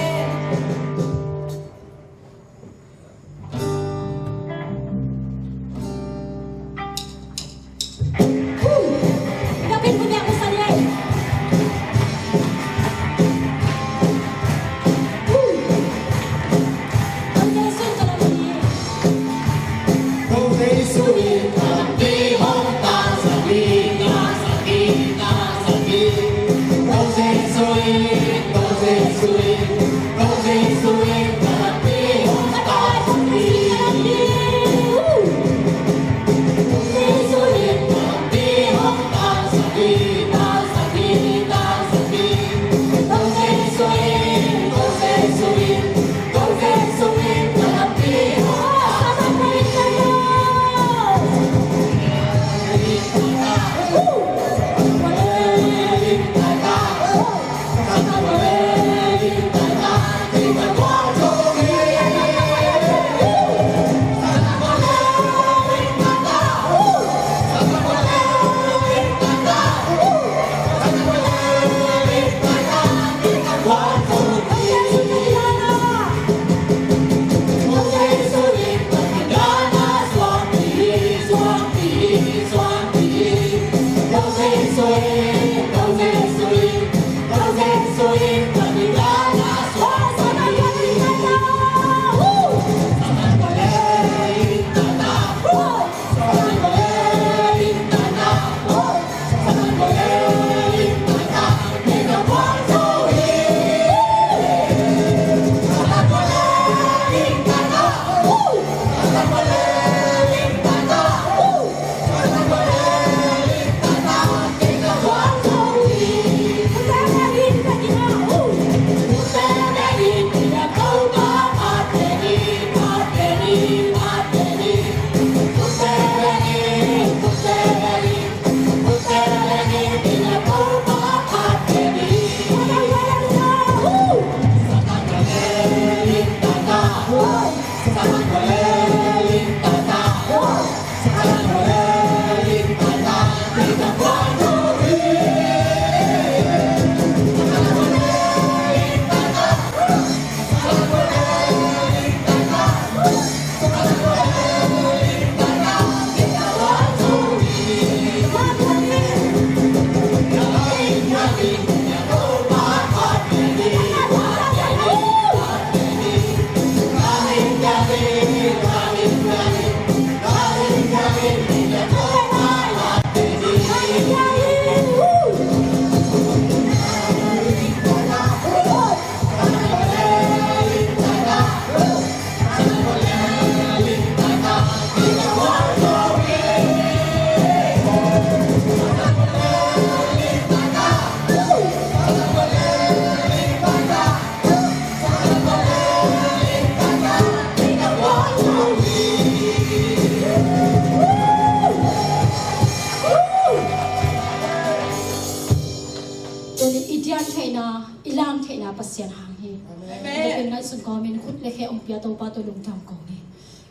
Tuni i dian theihna, i lam theihna Pasian hang hi. Amen. Amen. Ngaihsun kawmin khut le khe hong pia Topa tawh lungdam kong hi.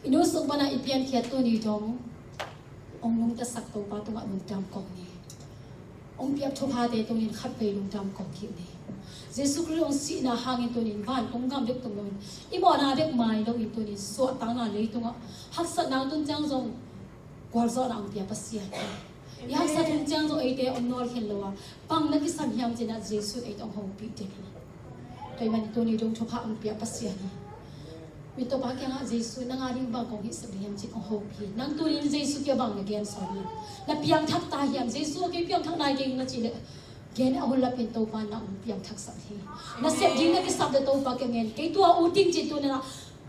I nu sung pana i piankhiat tuni dong hong nungtasak Topa tungah lungdam kong hi. Hong piak thuphate tungin khatvei lungdam kong hi ni. Jesu Khrih hong sihna hangin tunin vantung gam bek tung loin, i mawhna bek mai loin tunin suahtakna leitungah haksatna tung ciang zong gualzawhna hong pia Pasian hi. I haksat hun ciang zong eite hong nawlkhin lo a, bang na kisam hiam cih na Jesu in eite hong hopih den hi. Tua ahih manin tuni dong thupha hong pia Pasian hi. Mi Topa kiangah Jesu nang a ding bang kong hihsak ding hiam cih hong hopih hi. Nang tunin Jesu kiang bang na gen sawm hiam? Na piangthak ta hiam? Jesu a kei piangthak nai keng na cih leh gen a hun lapin Topa nang hong piangthaksak hi. Na sep ding na kisap leh Topa kiang ngen, kei tua ut ding cih tunin a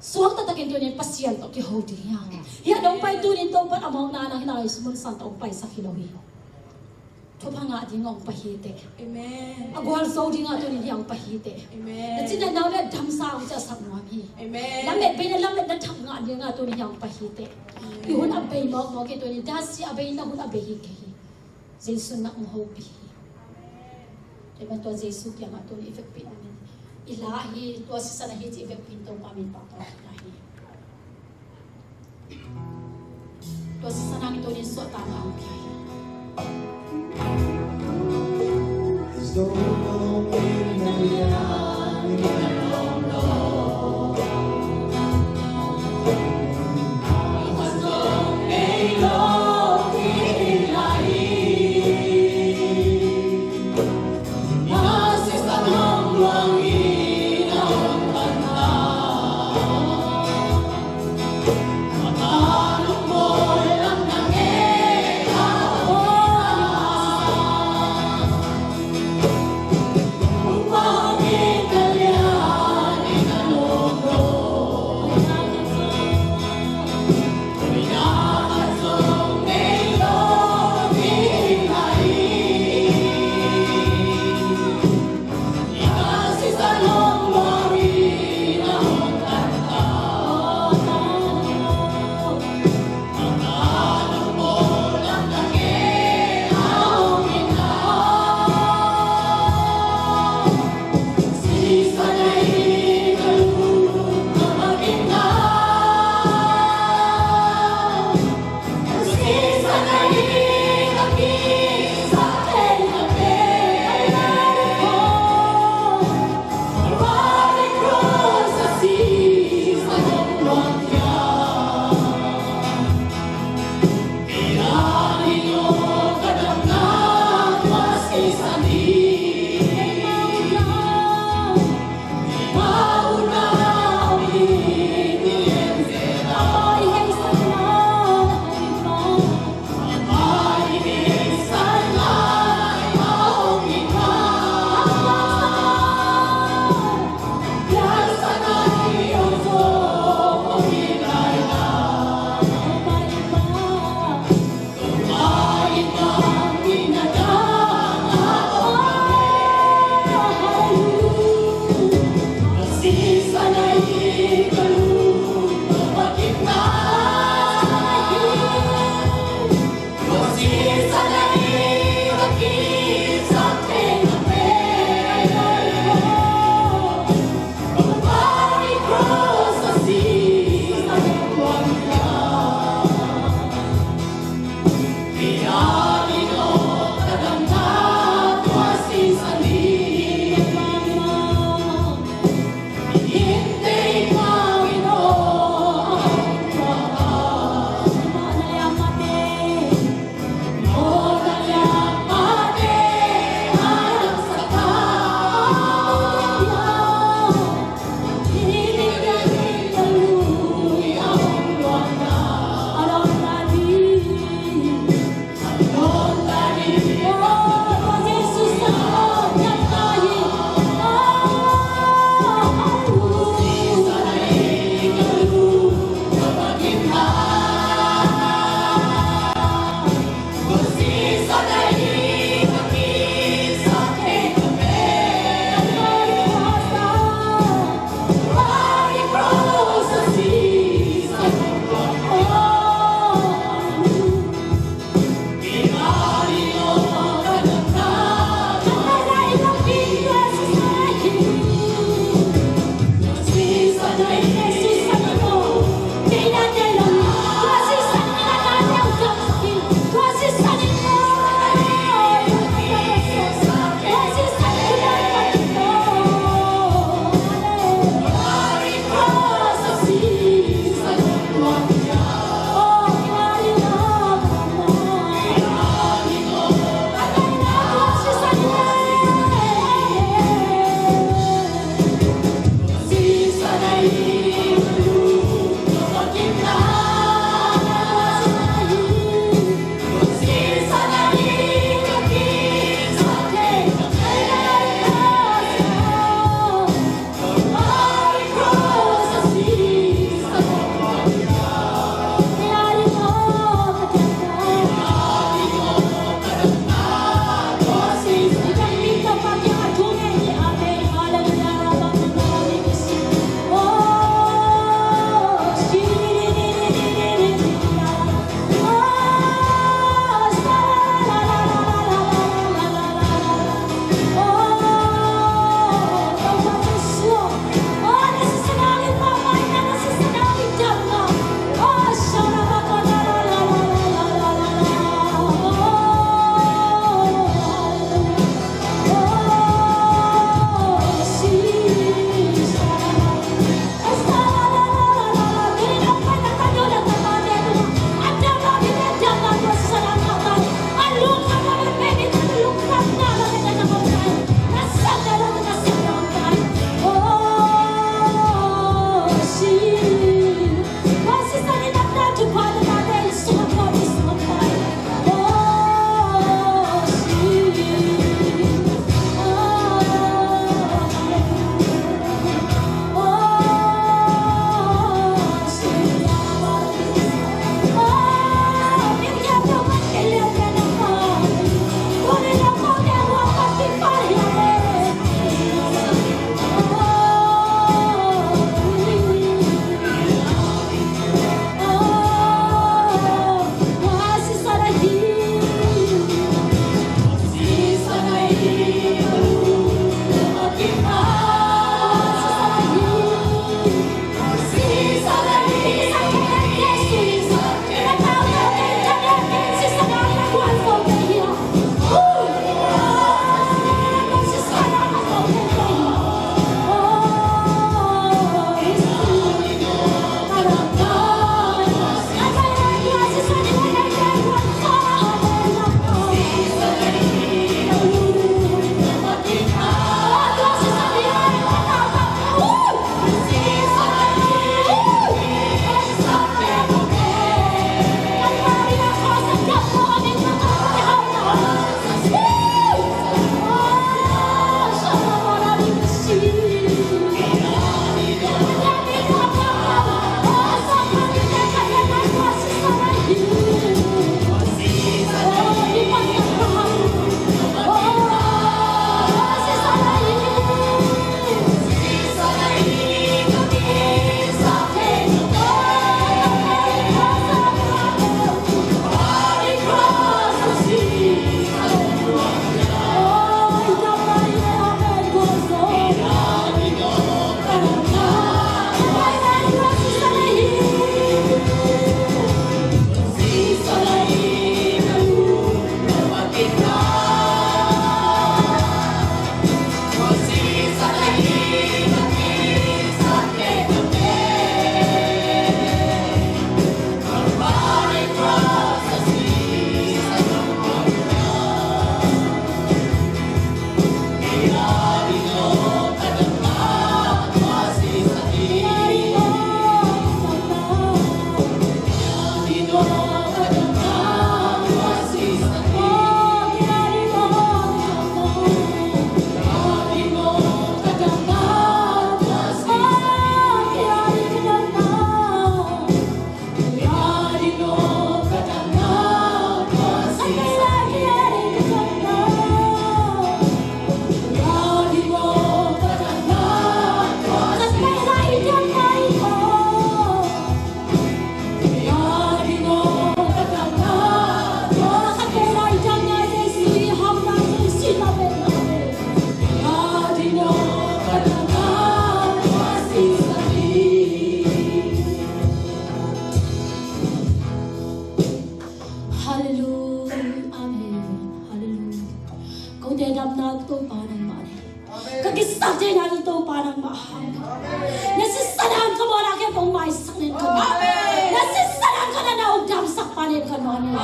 suak taktakin tunin Pasian tawh kiho ding hi hang. Hiah dong pai tunin Topa a mawkna na hi nai mun san tawh hong paisak hi lo hi. Thupha ngah ding hong pai hi teh. Amen. A gualzo dingah tunin hiah hong pai hi teh. Amen. Na cina nau le damsa hong ciahsak nuam hi. Amen. Lamet bei na lamet na thak ngah dingah tunin hiah hong pai hi teh. Amen. I hun a bei mawkmawk hi tunin dasi a bei na hun a bei hi kei hi. Jesu na hong hopih hi. Tua ahih manin tua Jesu kiangah tuni i vekpi na min i la hi, tua sisan ahi cih i vekpi in Topa min pahtawi hi. Tua sisan hangin tuni in suahtakna hong pia hi.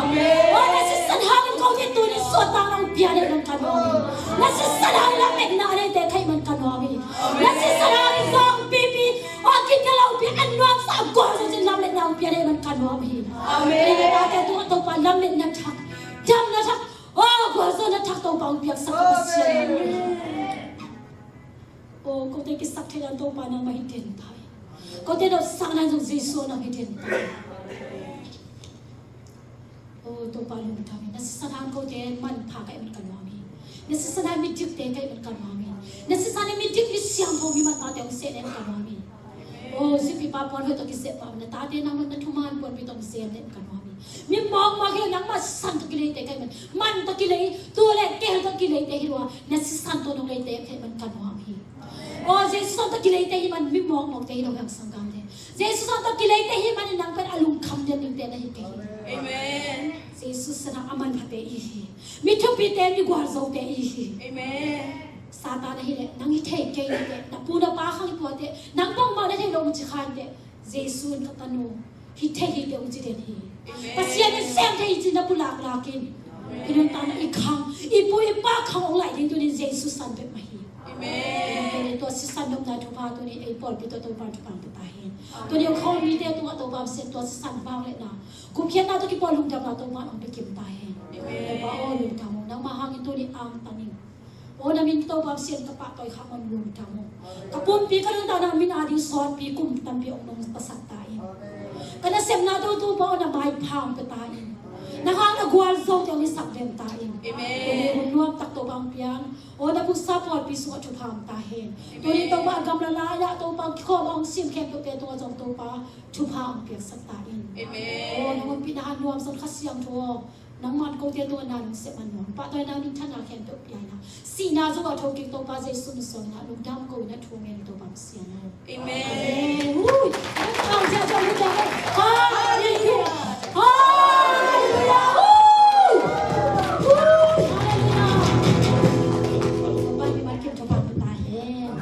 Amen. Aw, na sisan hangin kote tuni suahtakna hong pia ding man ka nuam hi. Na sisan hangin lametna a neite ka hih man ka nuam hi. Na sisan hangin zong pipi, aw, a kit ka lo pi, a nuamsa, a gualzo cin lametna hong pia ding man ka nuam hi. Amen. Kei ka tate tungah Topa lametna thak, damna thak, aw, gualzawhna thak Topa hong piaksak ka Pasian. Amen. Aw, kote kisaktheihna Topa nangmah hi den ta in. Kote nopsakna zong Jesu nang hi den ta in. Aw, Topa lungdam hi. Na sisan hangin kote manpha ka hih man ka nuam hi. Na sisan hangin midikte ka hih man ka nuam hi. Na sisan hangin midik, misiangtho, mi manpha te hong seh na hih man ka nuam hi. Aw, zi pi pa puan hoih tawh kiseh pah, na tate nangmah na thuman puanpi tawh hong sem na hih man ka nuam hi. Mi mawkmawk hi lo, nangmah sisan tawh kileite ka hih man. Man tawh kilei, tua le kei tawh kileite hi lo a, na sisan tawh nong leite ka hih man ka nuam hi. Aw, Jesu san tawh kileite hih man, mi mawkmawkte hi lo hi hang, sanggamte. Jesu san tawh kileite hih man in nang pen a lungkham den dingte na hi kei hi. Amen. Jesu san a manphate i hi. Mi thupite, mi gualzote i hi. Amen. Satan ahih leh nang hi thei kei hi teh, na pu na pa khang hi pua teh, nang bangmah na theih loh uh ci kha in teh, Jesu in ka tanu hi thei hi teh hong ci den hi. Amen. Pasian in sem thei hi ci na pulak lak in. Amen. I nuntakna, i khang, i pu i pa khang hong laih ding tuni-in Jesu san bek mah hi. Amen. Tua sisan nopna thupha tuni ei pawlpi tawh Topa thupha hong pia ta hen. Amen. Tuni a khawm mite tungah Topa Pasian tua sisan vangliatna, gupkhiatna tawh kipuah lungdamna Topa hong pia kim ta hen. Amen. Topa aw, lungdam o, nangmah hangin tuni angtang ing. Aw, na min Topa Pasian ka pahtawi khak man lungdam o. Ka pumpi ka nuntakna min a ding sawtpi kum tampi hong nungta sak ta in. Ka nasepna tawh Topa aw, na maipha hong pia ta in. Na hang na gualzote hong hisak den ta in. Amen. Tuni hun nuamtak Topa hong piang. Aw, na puksa pawlpi sungah thupha hong ta hen. Amen. Tuni Topa a gamla lai-ah Topa kikhawm a hong sim khempeuhte tungah zong Topa thupha hong piaksak ta in. Amen. Aw, na honpihna han nuam zong Kha Siangtho aw, nangman kote tungah na lungsim a nuam, pahtawina, minthanna khempeuh pia in a, sihna zong a thokik Topa Jesu min suang in a lungdam ko in a thu ngen Topa Pasian aw. Amen. Amen. Ui, hallelujah. Hallelujah. Hallelujah. Hallelujah. Topa min kim Topa min ta hen.